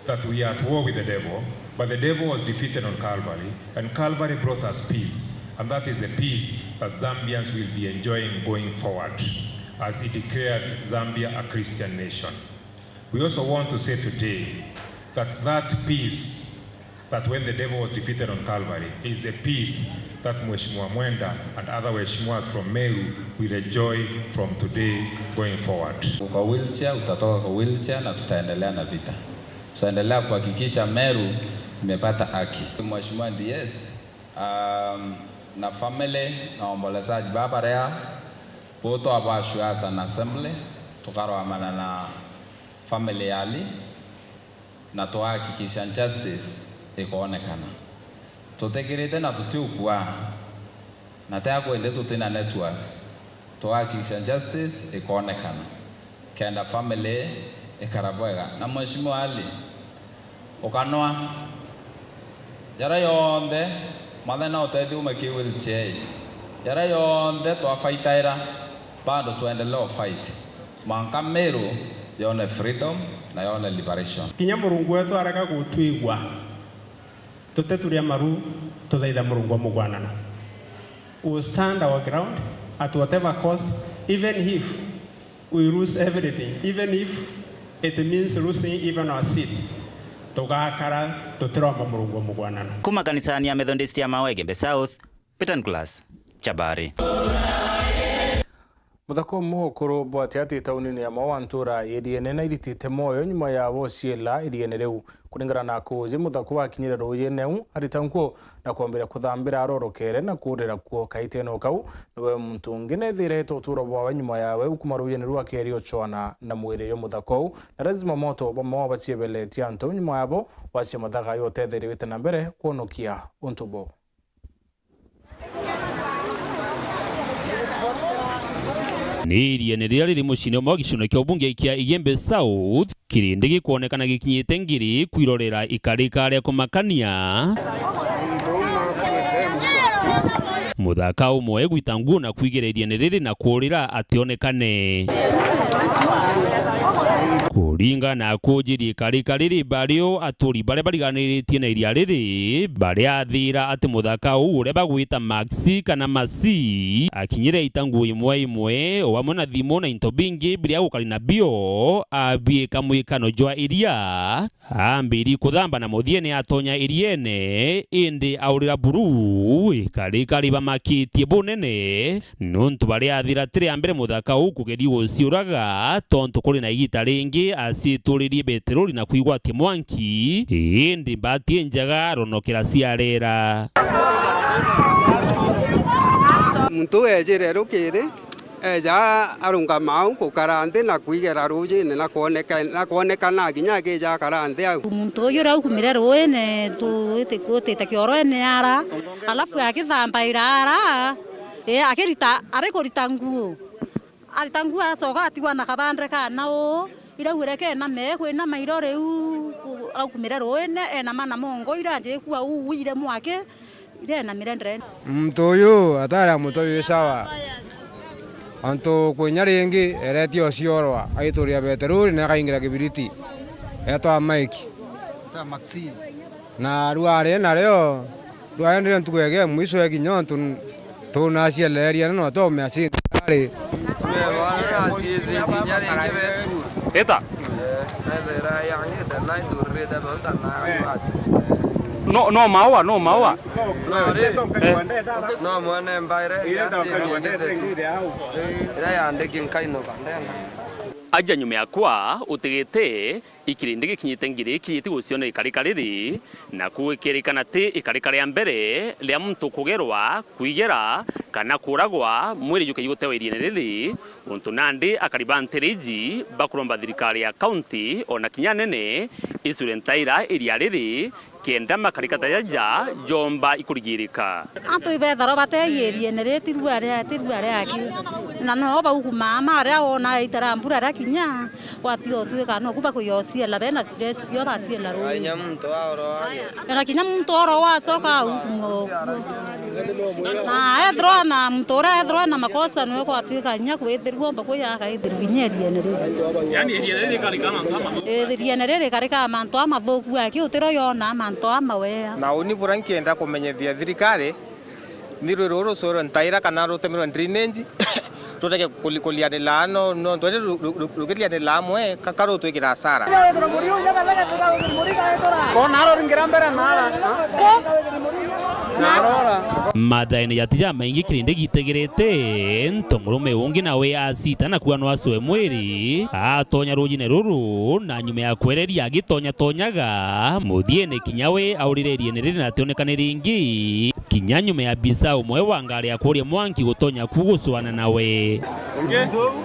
that we are at war with the devil, but the devil was defeated on Calvary, and Calvary brought us peace, and that is the peace that Zambians will be enjoying going forward as he declared Zambia a Christian nation. We also want to say today that that peace that when the devil was defeated on Calvary is the peace that Mheshimiwa Mwenda and other Mheshimiwas from Meru will enjoy from today going forward. Kwa wheelchair, utatoka kwa wheelchair na tutaendelea na vita. Tutaendelea kuhakikisha Meru imepata haki. Mheshimiwa D S, um, na family na waombolezaji baba rea, bo twabashua as an assembly, tukarwamana na family yali, na twahakikisha justice ikoonekana. Tutikirite na tutiukua, na tia kwende tuti na networks, twahakikisha justice ikoonekana, kenda family ikara bwega. Na Mheshimiwa Ali, ukanwa, jaria yonthe, mwathani na utethio ume ki wheelchair, jaria yonthe twafaitaira, bado tuendelee fight. Mwanka Meru yone freedom na yone liberation. Kinya Murungu wetu arega gutwigua, tuteturia maru, tuthaitha Murungu wa mugwanano. We will stand our ground at whatever cost, even if we lose everything, even if it means losing even our seat. Tugakara tutiromba Murungu wa mugwanano. Kuma kanisani ya Methodist ya Mawe Igembe South, Peter Nicholas Chabari. Muthaka umwe ukuru bwati ati taunini ya Maua ntura iriene na iritite moyo nyuma ya bo ciela iriene riu. Kuringana na akuuji, muthaka wakinyire ruujine u arita nguo na kwambiria kuthambira arorokere na kuurira kuo. Kaitene o kau, niwe muntu ungi neethire eete utuuro bwawe nyuma yawe ukuma ruujine ruu akeeria ucwana na mwiri uyu muthaka u, na lazima moto bamwe baciebeletie antu nyuma yabo wacia mathaga ayo uteethiriwite na mbere kwonokia untu buu. Ni iriene riria riri muciine umwe wa gicigo kia ubunge kia Igembe South, kirindi gikwonekana gikinyite ngiri kwirorera ikarika ria kumakania. Muthaka umwe gwita nguo na kwigira iriene riri na kuurira ationekane. Kuringana na akuuji, ikarika riri bario aturi baria bariganiritie na iria riri bariathira ati muthaka uu uria bagwita Maxi kana Masi akinyire aita nguo imwe imwe, o amwe na thimu na into bingi biria agukari nabio, abiika mwikano jwa iria, aambiri kuthamba na muthiene atonya iriene, indi aurira buru, ikarika ribamakitie bunene. Nontu bariathira ti ria mbere muthaka uu kugeria guciuraga, tontu kuri na igiita ringi aciituririe beteroli na kwigwatia mwanki, indi mbati injega aronokera ciareera. Muntu uu eejire rukiri, eeja arungama au gukara nthi na kwigera ruujine na kwoneka-, na kwonekana kinya akija akara nthi au. Muntu uyu uria aukumire ruujine tu-, guti-, gutite kioroene ara, alafu akithambaira ara, Ee, akirita, ari kurita nguo. Arita nguo aracoka atigwa na kabande kana uu, irauire kename, kwinama iro riu, aukumire ruine, enama na mongo, iranjikua uu, ire mwaki, irenamire ndene. Muntu uyu atari a mutoyo sawa. Antu kwinya ringi eretie uciorwa, aituria beteruri na akaingira kibiriti. Etwa Mike. Na riu ari nario, riu aenderea ntuku ege mwisho ekinya untu tunacieleria no tome acindari. Ita. No, no maua, no maua. No, ri, no mwene mbaire ya stage igithe tu. Ira yandiki nkainuka ndenda. Aja nyuma yakwa utigite, ikirindi gikinyite ngiri ikinyiti guciona ikarika riri, naku gikirikana ti ikarika ria mbere ria muntu kugerwa, kwigera, kana kuragwa, mwiri jukeji gutewa iriene riri, untu nandi akari ba ntiri iji bakuromba thirikari ya kaunti ona kinya nene icure ntaira iria riri, kenda makarika ta jaja jomba ikurigirika. Antu ibetharo bateiye iriene riri, ti rua ria, ti rua riaki. Na no baukumaa maria wona itara mbura ria kinya, gwatiga utwika no kuba kuyocia la bena stress yo baciela ruu. Kinya muntu aoro aria. Na kinya muntu oro wacoka aukuma okuo. Na ethirwa na muntu uria ethirwa na makosa niwe gwatwika kinya kwithirwa omba kuya akaithirwa kinya iriene riri. Yaani iriene riri karika mantu ama. Iriene riri karika mantu amathuku aki utiro yona mantu amawea. Na uni bura nkienda kumenyethia thirikari, ni rwi ruru rucurwe ntaira kana rutemerwe drainage, rutege kuli-, kulianira no, no, ntwende ru-, ru-, ru-, rukilianira amwe, ka-, karutwikira hasara. Kona aroringira mbere na ara, ha? Na arora. Mathaene jati jamaingi kirindi gitegerete, nto murume ungi nawe acita na kuanwa acwe mwiri, atonya rujine ruru, na nyuma ya kwereria agitonya tonyaga, muthiene kinya we aurire iriene riri na ationekane ringi. Kinya nyuma ya bisa umwe wa ngari ya kuria mwanki gutonya ku gucwana nawe. Ungi?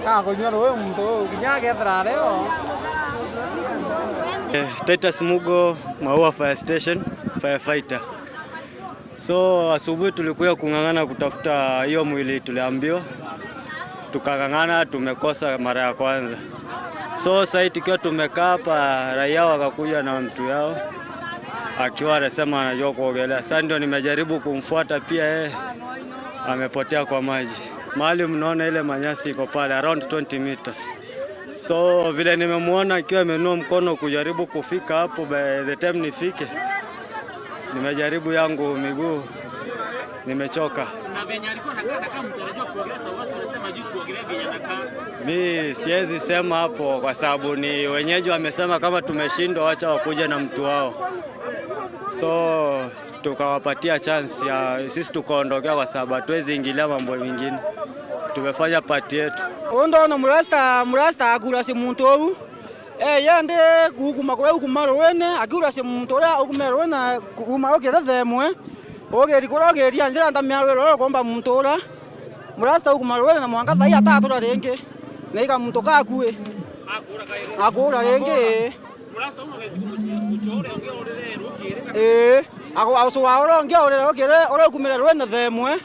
Kakunyua rui muntu uu, kinya akethira ario. Eh, Titus Mugo, Maua Fire Station, firefighter. So, asubuhi tulikuja kung'ang'ana kutafuta hiyo mwili tuliambiwa. Tukang'ang'ana, tumekosa mara ya kwanza. So, sasa tukiwa tumekaa hapa, raia wakakuja na mtu yao, akiwa anasema anajua kuogelea. Sasa ndio nimejaribu kumfuata pia, yeye amepotea kwa maji. Mahali mnaona ile manyasi iko pale, around twenty meters. So, vile nimemwona akiwa ameinua mkono kujaribu kufika hapo, by the time nifike, nimejaribu yangu miguu, nimechoka. Na venye alikuwa anakaa, anakaa mtu anajua kuogelea, sababu watu wanasema hajui kuogelea venye anakaa. Mi siwezi sema hapo kwa sababu ni wenyeji wamesema kama tumeshindwa, wacha wakuje na mtu wao. So, tukawapatia chance ya sisi tukaondokea kwa sababu hatuwezi ingilia mambo mengine. Tumefanya part yetu. Undu ona murasta, murasta akuracia muntu uu. Eh, yendi gukuma kuria ukuma ruine, akiuracia muntu uria ukumire ruine kuuma ukire themwe. Ugiri kuria ugiria njira ntamia rwiro ruria ukomba muntu uria. Murasta ukuma ruine na mwanka thai atatura ringi. Na ika muntu kakui. Akuura ringi. Ii, agu-, agucua uria ungi aurire rukiri, uria ukumire ruine themwe,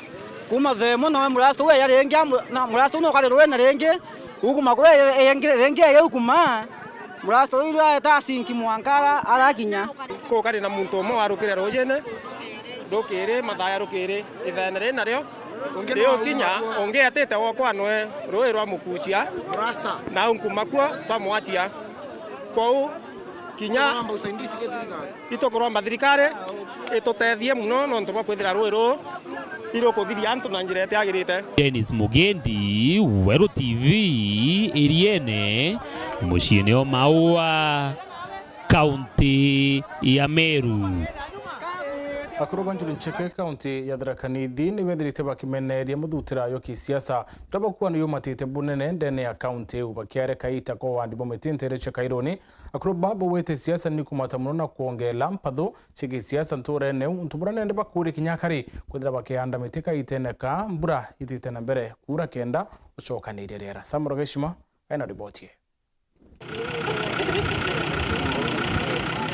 kuuma themwe, nawe murasta uu eya ringi amu-, na murasta uu nukari ruine ringi, ukuma kuria e-, e-, ringi eya ukuma, murasta uu aeta asinki mwanka ara-, arakinya. Kuu kari na muntu umwe warukire rujine, rukiri, mathaa ya rukiri, ithaene riri nario, riukinya, ungi atite wokwa nwe rui rwa mukucia, na unkuma kuo twamwachia. Kwou kinya itukuromba thirikari itutethie muno nontu bwa kwithira rui ruu irukuthiria antu na njira itiagirite. Dennis Mugendi, Weru T V, Iriene, muciini o Maua, kaunti ya Meru. Akuru ba Njuri Ncheke, kaunti ya Tharaka Nithi, ni bethirite bakimeneria muthutira yo kisiasa, uria bakuani yumatite bunene ndene ya kaunti iu, bakiareka ita kwa wandi bwa Mitintiri cia Kairuni. Akuru baba bawite siasa ni kumata muno na kwongela mpathu cia gisiasa nturene iu, untu buria nende bakuria kinya akari kwithira bakianda miti kaitene ka mbura itite na mbere kuura kenda ucokanirie riera. Sam Rogeshima ena riboti ii.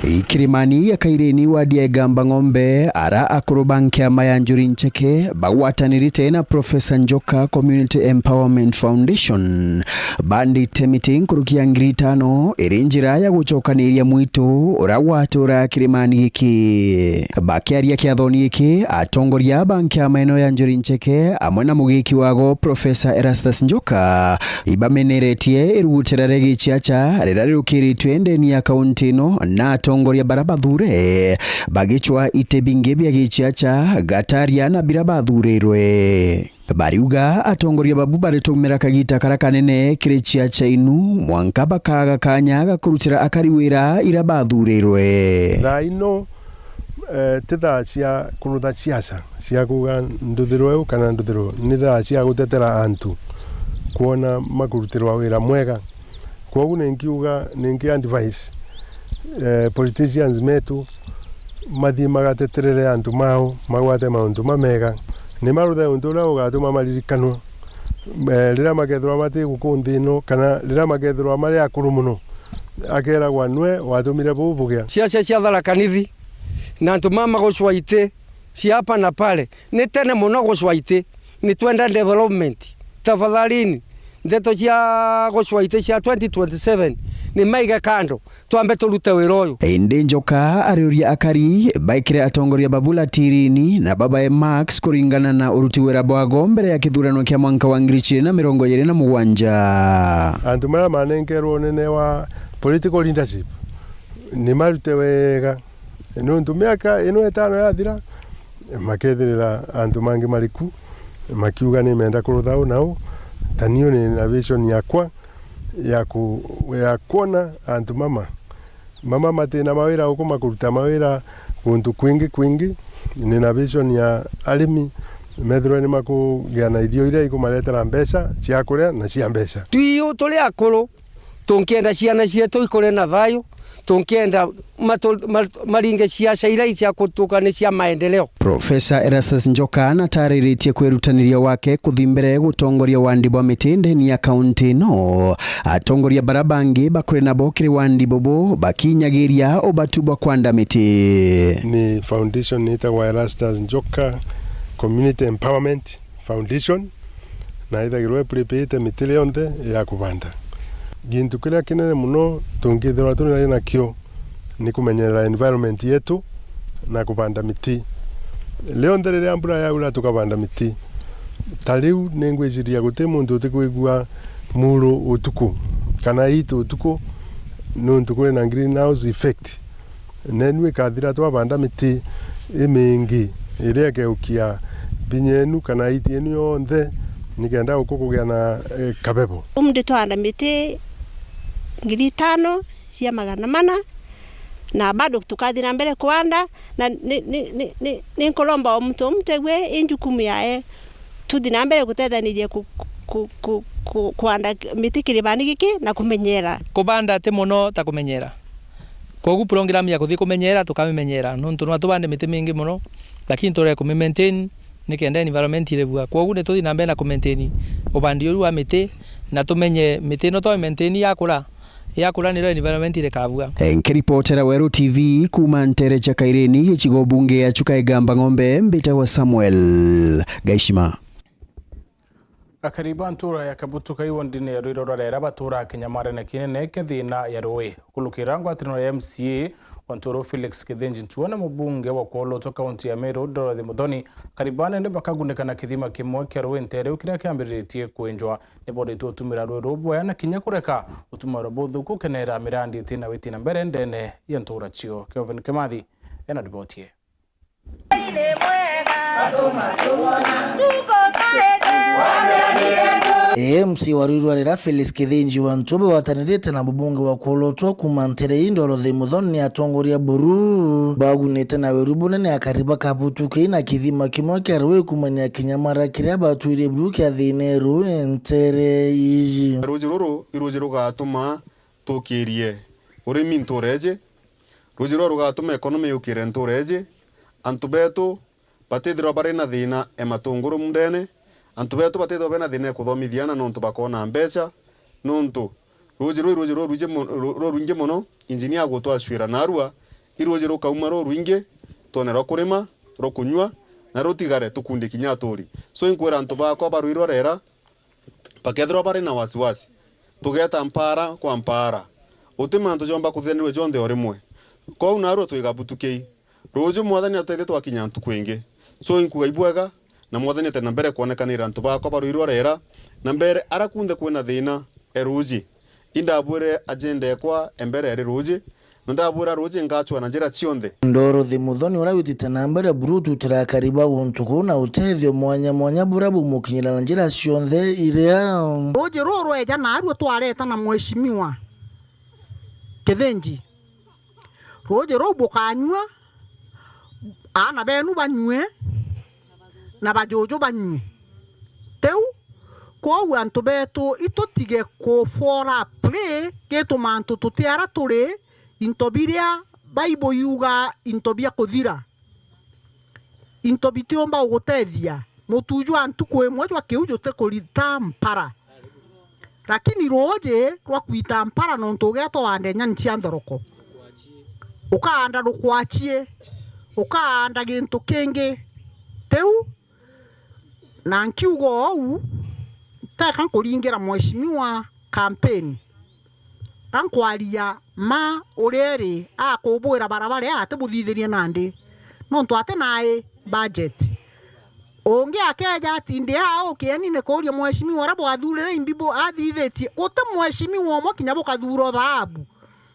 Kirimani ya Kaireni, wadi ya Igamba Ng'ombe, ara akuru ba nkiama ya Njuri Ncheke bagwatanirite na Professor Njoka Community Empowerment Foundation bandite miti nkuruki ya ngiri itano iri njira ya gucokaniria mwitu uria gwatura kirimani giki. Bakiaria kiathoni giki, atongoria ba nkiama ino ya Njuri Ncheke amwe na mugiki wago Professor Erastus Njoka ibameneretie irugutira ria giciaca riria riukiritue ndeni ya kaunti ino na atongoria bara bathure bagicwa ite bingi bia giciaca gataria na bira bathurirwe. Bariuga atongoria babu baritumira kagita kara kanene kiri ciaca inu mwanka bakaga kanya ga kurutira akari wira ira bathurirwe. Thaa ino, eh, ti thaa cia kurutha ciaca cia kuuga nduthirwe u kana nduthirwe u, ni thaa cia gutetera antu kwona makurutirwa wira mwega. Kwogu ninkiuga, ninki advice, eh, politicians metu mathii magateterere antu mao, magwate mauntu mamega, ni maruthe untu uria ugatuma maririkanwa, eh, riria makethirwa mati guku nthi ino, kana riria makethirwa mari akuru muno, akeragwa, nwe watumire buu bugia. Ciaca cia Tharaka Nithi na antu mama gucwa iti cia hapa na pale. Ni tene mono gucwa iti. Ni twenda development. Tafadhalini, ndeto cia gucwa iti cia twenty twenty-seven ni maige kando, twambe turute wira uyu. Indi Njoka ariuria akari baikire atongoria ba bula tirini na babae marks kuringana na uruti wira bwago mbere ya kithurano kia mwanka wa ngiri igiri na mirongo iri na mugwanja. Antu maria manenkerwe unene wa political leadership ni marute wega. Nontu miaka ino itano yathira, makethirira antu mangi mari ku, makiuga, "Nimenda kurutha u na u." Ta niu ni na vision yakwa ya ku-, ya kwona antu mama, mama mati na mawira uku makuruta mawira kuntu kwingi kwingi. Ni na vision ya arimi methirwe ni makugia na irio iria ikumaretera mbeca cia kuria na cia mbeca. Twi u turi akuru, tunkienda ciana cietu ikure na thayu, tunkienda matu-, ma-, maringe ciaca iria cia gutuka ni cia maendeleo. Professor Erastus Njoka natariritie kwirutaniria wake kuthi mbere gutongoria wandi bwa miti ndeni ya kaunti ino. Atongoria bara bangi bakuri nabo kiri wandi bubu bakinyagiria ubatu bwa kwanda miti. Ni foundation itagwa Erastus Njoka Community Empowerment Foundation, na ithagirwa ipuripite miti rionthe ya kubanda. Gintu kiria kinene mono tungithirwa turi nakio ni kumenyerera environment yetu na kubanda miti. Rionthe riria mbura yaura, tukabanda miti. Ta riu ningwiciria guti muntu utikwigua muru utuku kana heat utuku, nontu kuri na greenhouse effect. Nenu ikathira twabanda miti imingi iria ikeukia binya yenu kana iti yenu yonthe, nikenda guku kugia na, eh, kabebo. Umuthi twahanda miti ngiri itano cia magana mana, na bado tukathi na mbere kuanda, na ni, ni, ni, ni, ni nkuromba o muntu o muntu egwe i njukumu yae. Tuthi na mbere gutethaniria ku-, ku-, ku-, ku-, kuanda miti kiribani giki na kumenyera. Kubanda ti mono ta kumenyera. Kwogu program ya kuthi kumenyera, tukamimenyera, nontu nwa tubande miti mingi mono, lakini turee kumimaintain nikenda environment irebua. Kwogu ni tuthi na mbere na kumaintain ubandi uu wa miti, na tumenye miti ino twamimaintain yakura, yakura nirio environment irekabua. Nkiripotera Weru T V kuuma ntere cia Kaireni, gicigo bunge ya Chuka Igamba Ng'ombe, mbitagwa Samuel Gaishima. Akari ba ntura ya Kabutuka iwondine ya Rwiro rwa Rera baturaa kinyamarene kinene kia thina ya rui. Kulukira ngwataniro ya M C A wa ntura Felix Kithinji Ntua na mubunge wa kwolotwa kaunti ya Meru Dorothy Muthoni, akari banene bakagunika na kithima kimwe kia rui ntereu kiria kiambiritie kwinjwa. Niboritwe utumira rui ruu bwea na kinya kureka utumiro buthuku ukenera mirandi itina witi na mbere ndene ya ntura cio. Kelvin Kimathi ena riboti ii. M C wa Rwirwa Rera Felix Kithinji wa Ntua bagwatanirite na mubunge wa kwolotwa kuuma ntere ii Dorothy Muthoni ni atongoria buru bagunite na weru bunene akari ba Kabutuki na kithima kimwe kia rui kumania kinyamara kiria batwire buru kia thina ruu ntere iji. Ruuji ruru i ruuji rugatuma tukirie urimi ntuura iji. Ruuji ruu rugatuma economy yukire ntuura iji. Antu betu batithirwa bari na thina e matunguru mundene. Antu betu batithirwa bena thina e kuthomithia aana nontu bakona mbeca, nontu ruuji ruu i ruuji rurwingi mu-, ru-, rurwingi mono. Injinia agutwacwira narua, I ruuji rukauma rurwingi, twone rwa kurima, rwa kunyua, na rutigare tukunde kinya aturi. So inkwira antu bakwa ba Ruirwa Rera, bakethirwa bari na wasiwasi, tugeta mpara kwa mpara. Uti mantu jomba kuthianirua jonthe o rimwe. Kwou narua twigabutukei. Ruuju Mwathani atethie twakinya ntuku ingi. So inkuga ibwega, na Mwathani ate na mbere kwonekanira antu bakwa ba Ruirwa Rera, na mbere ara kunthe kwina thina e ruuji. Indabwire ajenda ekwa e mbere eri ruuji, na ndabwira ruuji ngacwa na njira cionthe. Dorothy Muthoni uria witite na mbere buru tutira akari ba guntu kuu na utethio mwanya mwanya buria bumukinyira na njira cionthe iria. Ruuji ruu rweja narua twareta na Mheshimiwa Kithinji. Ruuji ruu bukanyua, aana benu banyue, na bajuju banyue. Tiu? Kwou antu betu, itutige ku fall a prey gitu mantu tuti ara turi, into biria Bible yuga into bia kuthira. Into bitiumba gugutethia. Mutu jwa ntuku imwe jwa kiu juti kurita mpara. Lakini ruuji rwa kwita mpara nontu ugeeta uande nyani cia nthoroko. Ukaanda rukwachie. Ukaanda gintu kingi. Tiu? Na nkiuga uu, teka nkuringira mheshimiwa kampeni. Ka nkwaria ma uria iri, akubwira barabara ii atibuthithirie nandi, nontu ati nai budget. Ungi akeeja atinde aa ukienine kuuria mheshimiwa uria bwathurire imbi bu-, athithitie. Guti mheshimiwa umwe kinya bukathuura o thaabu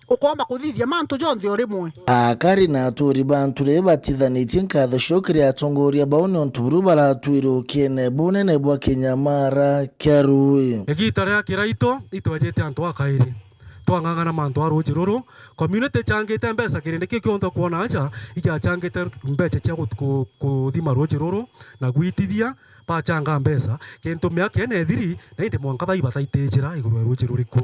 ukoomba kuthithia mantu jonthe o rimwe. Akari na aturi ba nture batithanitie nkatho cio kiri atongoria bau niuntu buru baratwire ukiene bunene bwa kinyamara kia ruui. Igiita ria Kiraitu, itwejete antu a kairi. Twang'ang'ana mantu a ruuji ruru, community ichangite mbeca kirindi kiu kionthe kwona aja, ijachangite mbeca cia gut-, ku-, kuthima ruuji ruru na gwitithia, bachanga mbeca, kintu miaka ina ithiri, na indi mwanka thaa ibataitijira iguru ya ruuji ruriku.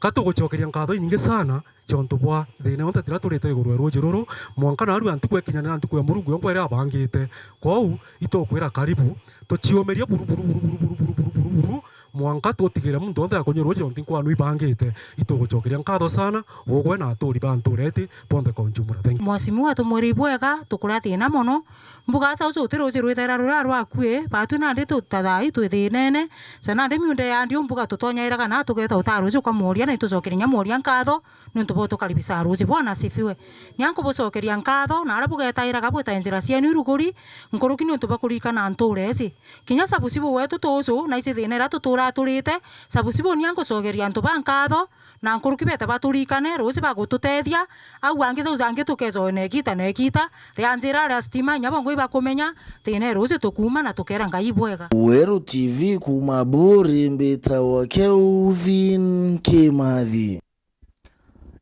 Ka tugucokeria nkatho inyingi sana, ciontu bwa thina yonthe tiria turite iguru ya ruuji ruru, mwanka narua ntuku ikinyanira ntuku ya Murungu yonkwa iria abangite. Kwou, itukwira karibu, tuciumirie buru, buru, buru, mwanka tutigire muntu onthe akunyua ruuji nontu nkwanu ibangite. Itugucokeria nkatho sana, ugwe na aturi ba ntura iti bonthe kwa ujumla. Thank you. Mwasimu atumwire ibwega, tukuria thina mono. Mbuga aca ucu uti ruuji rwithaira ruria rwakui, baatwi nandi tuta thaai twi thiinene, ca nandi miunda ya ndiu mbuga tutonyairaga na tugeeta utaa ruuji kwa mworia na itucokeria kinya mworia nkatho niuntu bwa utukaribisa ruuji. Bwana asifiwe. Nia nkubucokeria nkatho na aria bugetairaga bwita njira cienu iruguri nkuruki niuntu bwa kurikana ntuura iji. Kinya cabucibu wetu tuuju na ici thiina iria tuturaa turite, cabucibu nia nkucokeria antu ba nkatho, na nkuruki beeta baturikane, ruuji bagututethia, au angi jau jangi tukejoe na igiita na igiita, ria njira, ria stima, inya bongwa ibakumenya, thiina ruuji tukuuma na tukeera Ngai ibwega. Weru T V kuuma Buuri, mbitawa Kelvin Kimathi.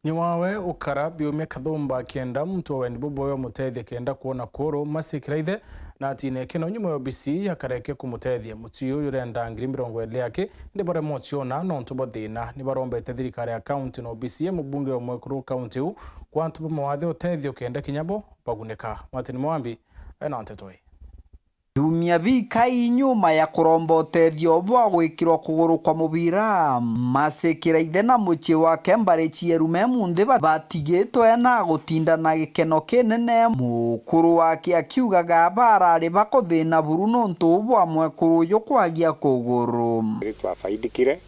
Nyawawe ukara biumia kathumba kenda muntu wa wendi buboyo umutethie kenda kwona kuru masi kiraithe na atine kino nyuma ya obisi akareke kumutethia. Mucii uyu urenda ngiri mirongo iri aki ndi baremwa uciona nontu bwa thina. Ni barombete thirikari ya kaunti na obisi ya mubunge wa mwekuru kaunti u kwa antu ba mawathe utethio kenda kinya bo bagunika. Martin Mwambi ena nteto ii. Biumia bikai nyuma ya kuromba utethio bwa gwikirwa kuguru kwa mubira, masi kiraithe na mucii wake mbari cieru me munthi ba-, batigitwe na gutinda na gikeno kinene. Mukuru wake akiugaga barari bakuthina buru nontu bwa mwekuru uju kwagia kuguru. Twafaidikire,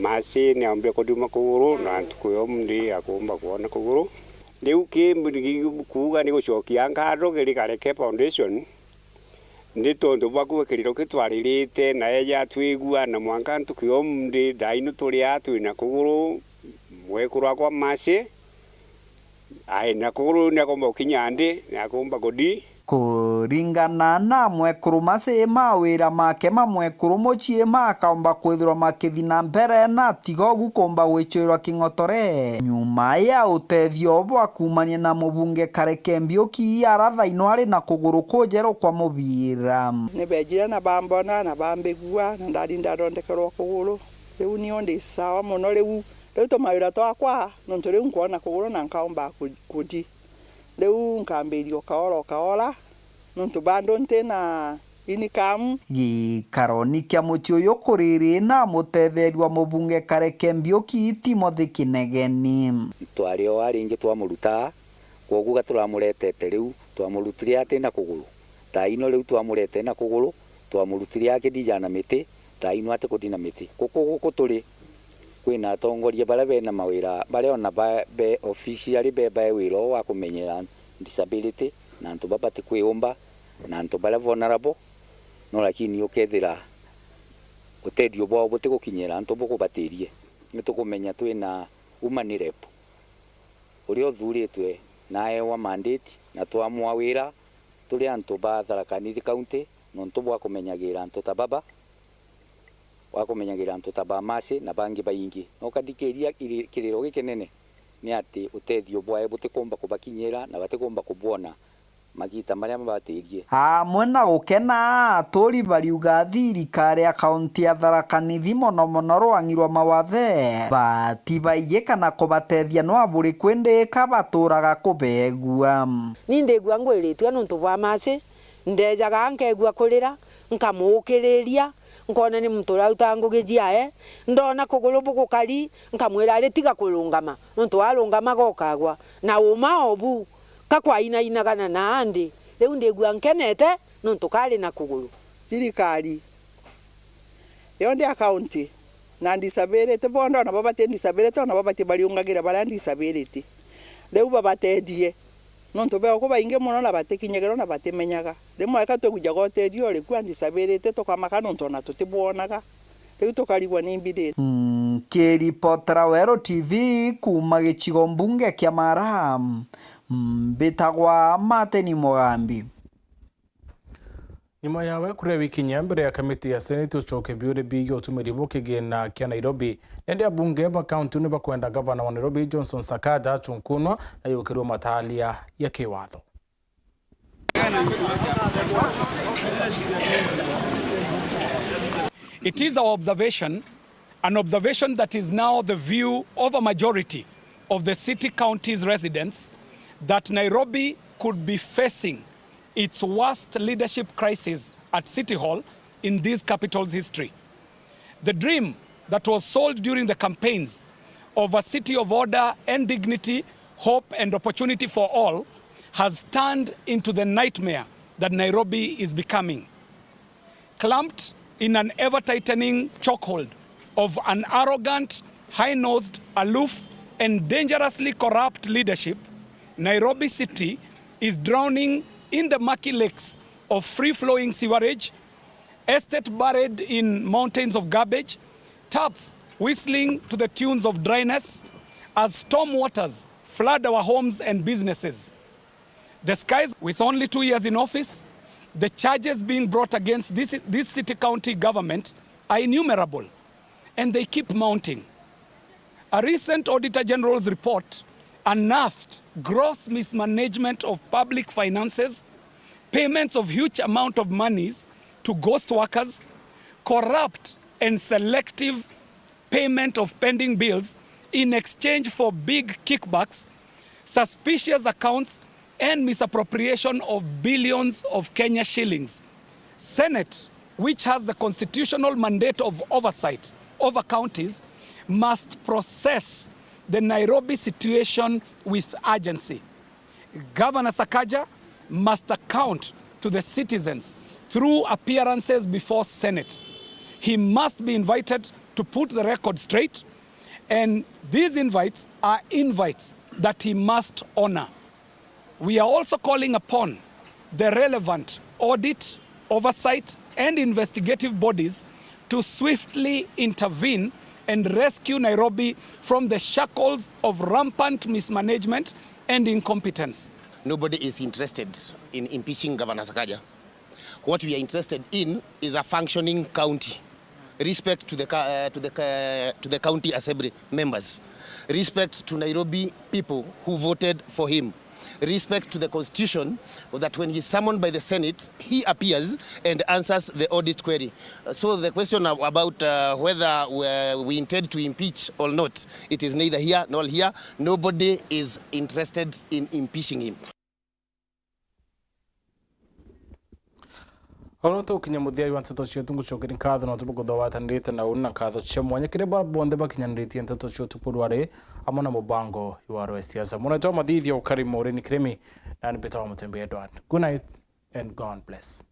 masi ni aumbe kuthima kuguru na ntuku ya umunthi akumba kwona kuguru. Riu ki kuuga ni gucokia nkatho kiri Kareke Foundation, ni tontu bwa kwi kiriro ki twaririte na eeja atwigua, na mwanka ntuku ya umunthi thaa ino turi aa twina kuguru, mwekuru akwa Masi, ai na kuguru ni akomba gukinya ndi, ni akomba kuthi. Kuringana na mwekuru Masi, mawira make ma mwekuru mucii makaomba kwithirwa makithi na mbere na tiga ugu kumba gwicwirwa king'otore. Nyuma ya utethio bwa kuumania na mubunge Kareke Mbiuki, ara thaino ari na kuguru kujeru kwa mubira. Ni beejire na bambona na bambigua, na ndari ndathondekerwa kuguru. Riu niu ndi sawa mono riu. Riu tumawira twakwa, nontu riu nkwona kuguru na nkaomba ku-, kuthi. Riu nkambiria o kaora o kaora, nontu bado nti na Ini kamu. Gikaroni kia mucii uyu kuriri na mutetheerua mubunge Kareke Mbiuki Timothy Kinegeni. Twari o a ringi twamurutaa, kwoguo ga turamuretete riu, twamurutire ati na kuguru. Thaa ino riu twamurete na kuguru, twamurutire akithija na miti, thaa ino atikudina miti. Guku guku turi, kwina atongoria baria bena mawira, baria ona ba, be officially be bae wira uu wa kumenyera disability, na antu baba batikwiumba, na antu baria vulnerable, no lakini ukethira utethio bwao butigukinyira antu bukubatirie. Nitukumenya twina woman rep uria uthuritwe na aewa mandate na twamwa wira turi antu ba Tharaka Nithi County nontu bwa kumenyagira antu ta baba, wa kumenyagira antu ta ba Mercy na bangi baingi. Na ukathikiria iri-, kiriro gikinene ni ati utethio bwae butikumba kubakinyira na batikumba kubwona magiita maria mabatirie. Amwe na gukena, aturi bariuga thirikari ya kaunti ya Tharaka Nithi, mono mono rwang'i rwa mawathe, batibaiji kana kubatethia nwa buri kwindi ka baturaga kubegua. Ni ndigua ngwiritue nuntu bwa Mercy, ndejaga nkegua kurira, nkamukiriria, nkona ni muntu urauta ngugi ciae, ndona kuguru bugukari, nkamwira ari tiga kurungama, nuntu warungama gokagwa, na uma obu, ka kwainainaga na naandi, riu ndigua nkenete, nuntu kari na kuguru. Thirikari yonthe ya kaunti, na disability bonthe, ona babati disability, ona babati bariungagira baria disability. Riu babatethie, nontu be oku baingi mono na batikinyagirwa na batimenyaga. Rimwe eka twigujaga utethio uri kua disability, tukamaka nontu ona tutibwonaga. Riu tukarigwa ni mbithiri. Nkiripotera Weru T V kuuma gicigo mbunge kia Mara, mbitagwa Martin Mugambi. Nyuma ya wekuria wiki inya mbere ya kamiti ya Senate ucoke biuri bigie utumiri bu kigina kia Nairobi, nende abunge ba kaunti ni bakwenda gavana wa Nairobi Johnson Sakaja achunkunwa na yukirwe matalia ya kiwatho. It is our observation, an observation that is now the view of a majority of the city county's residents, that Nairobi could be facing its worst leadership crisis at City Hall in this capital's history. The dream that was sold during the campaigns of a city of order and dignity, hope and opportunity for all has turned into the nightmare that Nairobi is becoming. Clamped in an ever-tightening chokehold of an arrogant, high-nosed, aloof, and dangerously corrupt leadership, Nairobi City is drowning in the murky lakes of free-flowing sewerage, estate buried in mountains of garbage, taps whistling to the tunes of dryness as storm waters flood our homes and businesses. The skies, with only two years in office, the charges being brought against this, this city county government are innumerable, and they keep mounting. A recent Auditor General's report unearthed gross mismanagement of public finances, payments of huge amount of monies to ghost workers, corrupt and selective payment of pending bills in exchange for big kickbacks, suspicious accounts, and misappropriation of billions of Kenya shillings. Senate, which has the constitutional mandate of oversight over counties, must process the Nairobi situation with urgency. Governor Sakaja must account to the citizens through appearances before Senate. He must be invited to put the record straight, and these invites are invites that he must honor. We are also calling upon the relevant audit, oversight, and investigative bodies to swiftly intervene and rescue Nairobi from the shackles of rampant mismanagement and incompetence. Nobody is interested in impeaching Governor Sakaja. What we are interested in is a functioning county. Respect to the, uh, to the, uh, to the county assembly members. Respect to Nairobi people who voted for him. Respect to the constitution, that when he's summoned by the Senate, he appears and answers the audit query. Uh, so the question about, uh, whether we, we intend to impeach or not, it is neither here nor here. Nobody is interested in impeaching him. Ono tukinya muthia wa nteto cietu, ngucokeria nkatho nontu bwa kuthooa watanirite na uni, na nkatho cia mwanya kiri baria bonthe bakinyaniritie nteto cia utuku rwari amwe na mubango wa rwa siasa. Mwana wa Mathithia, ukari Maureen Kirimi, nani mbitawa Mutembe Edward. Good night and God bless.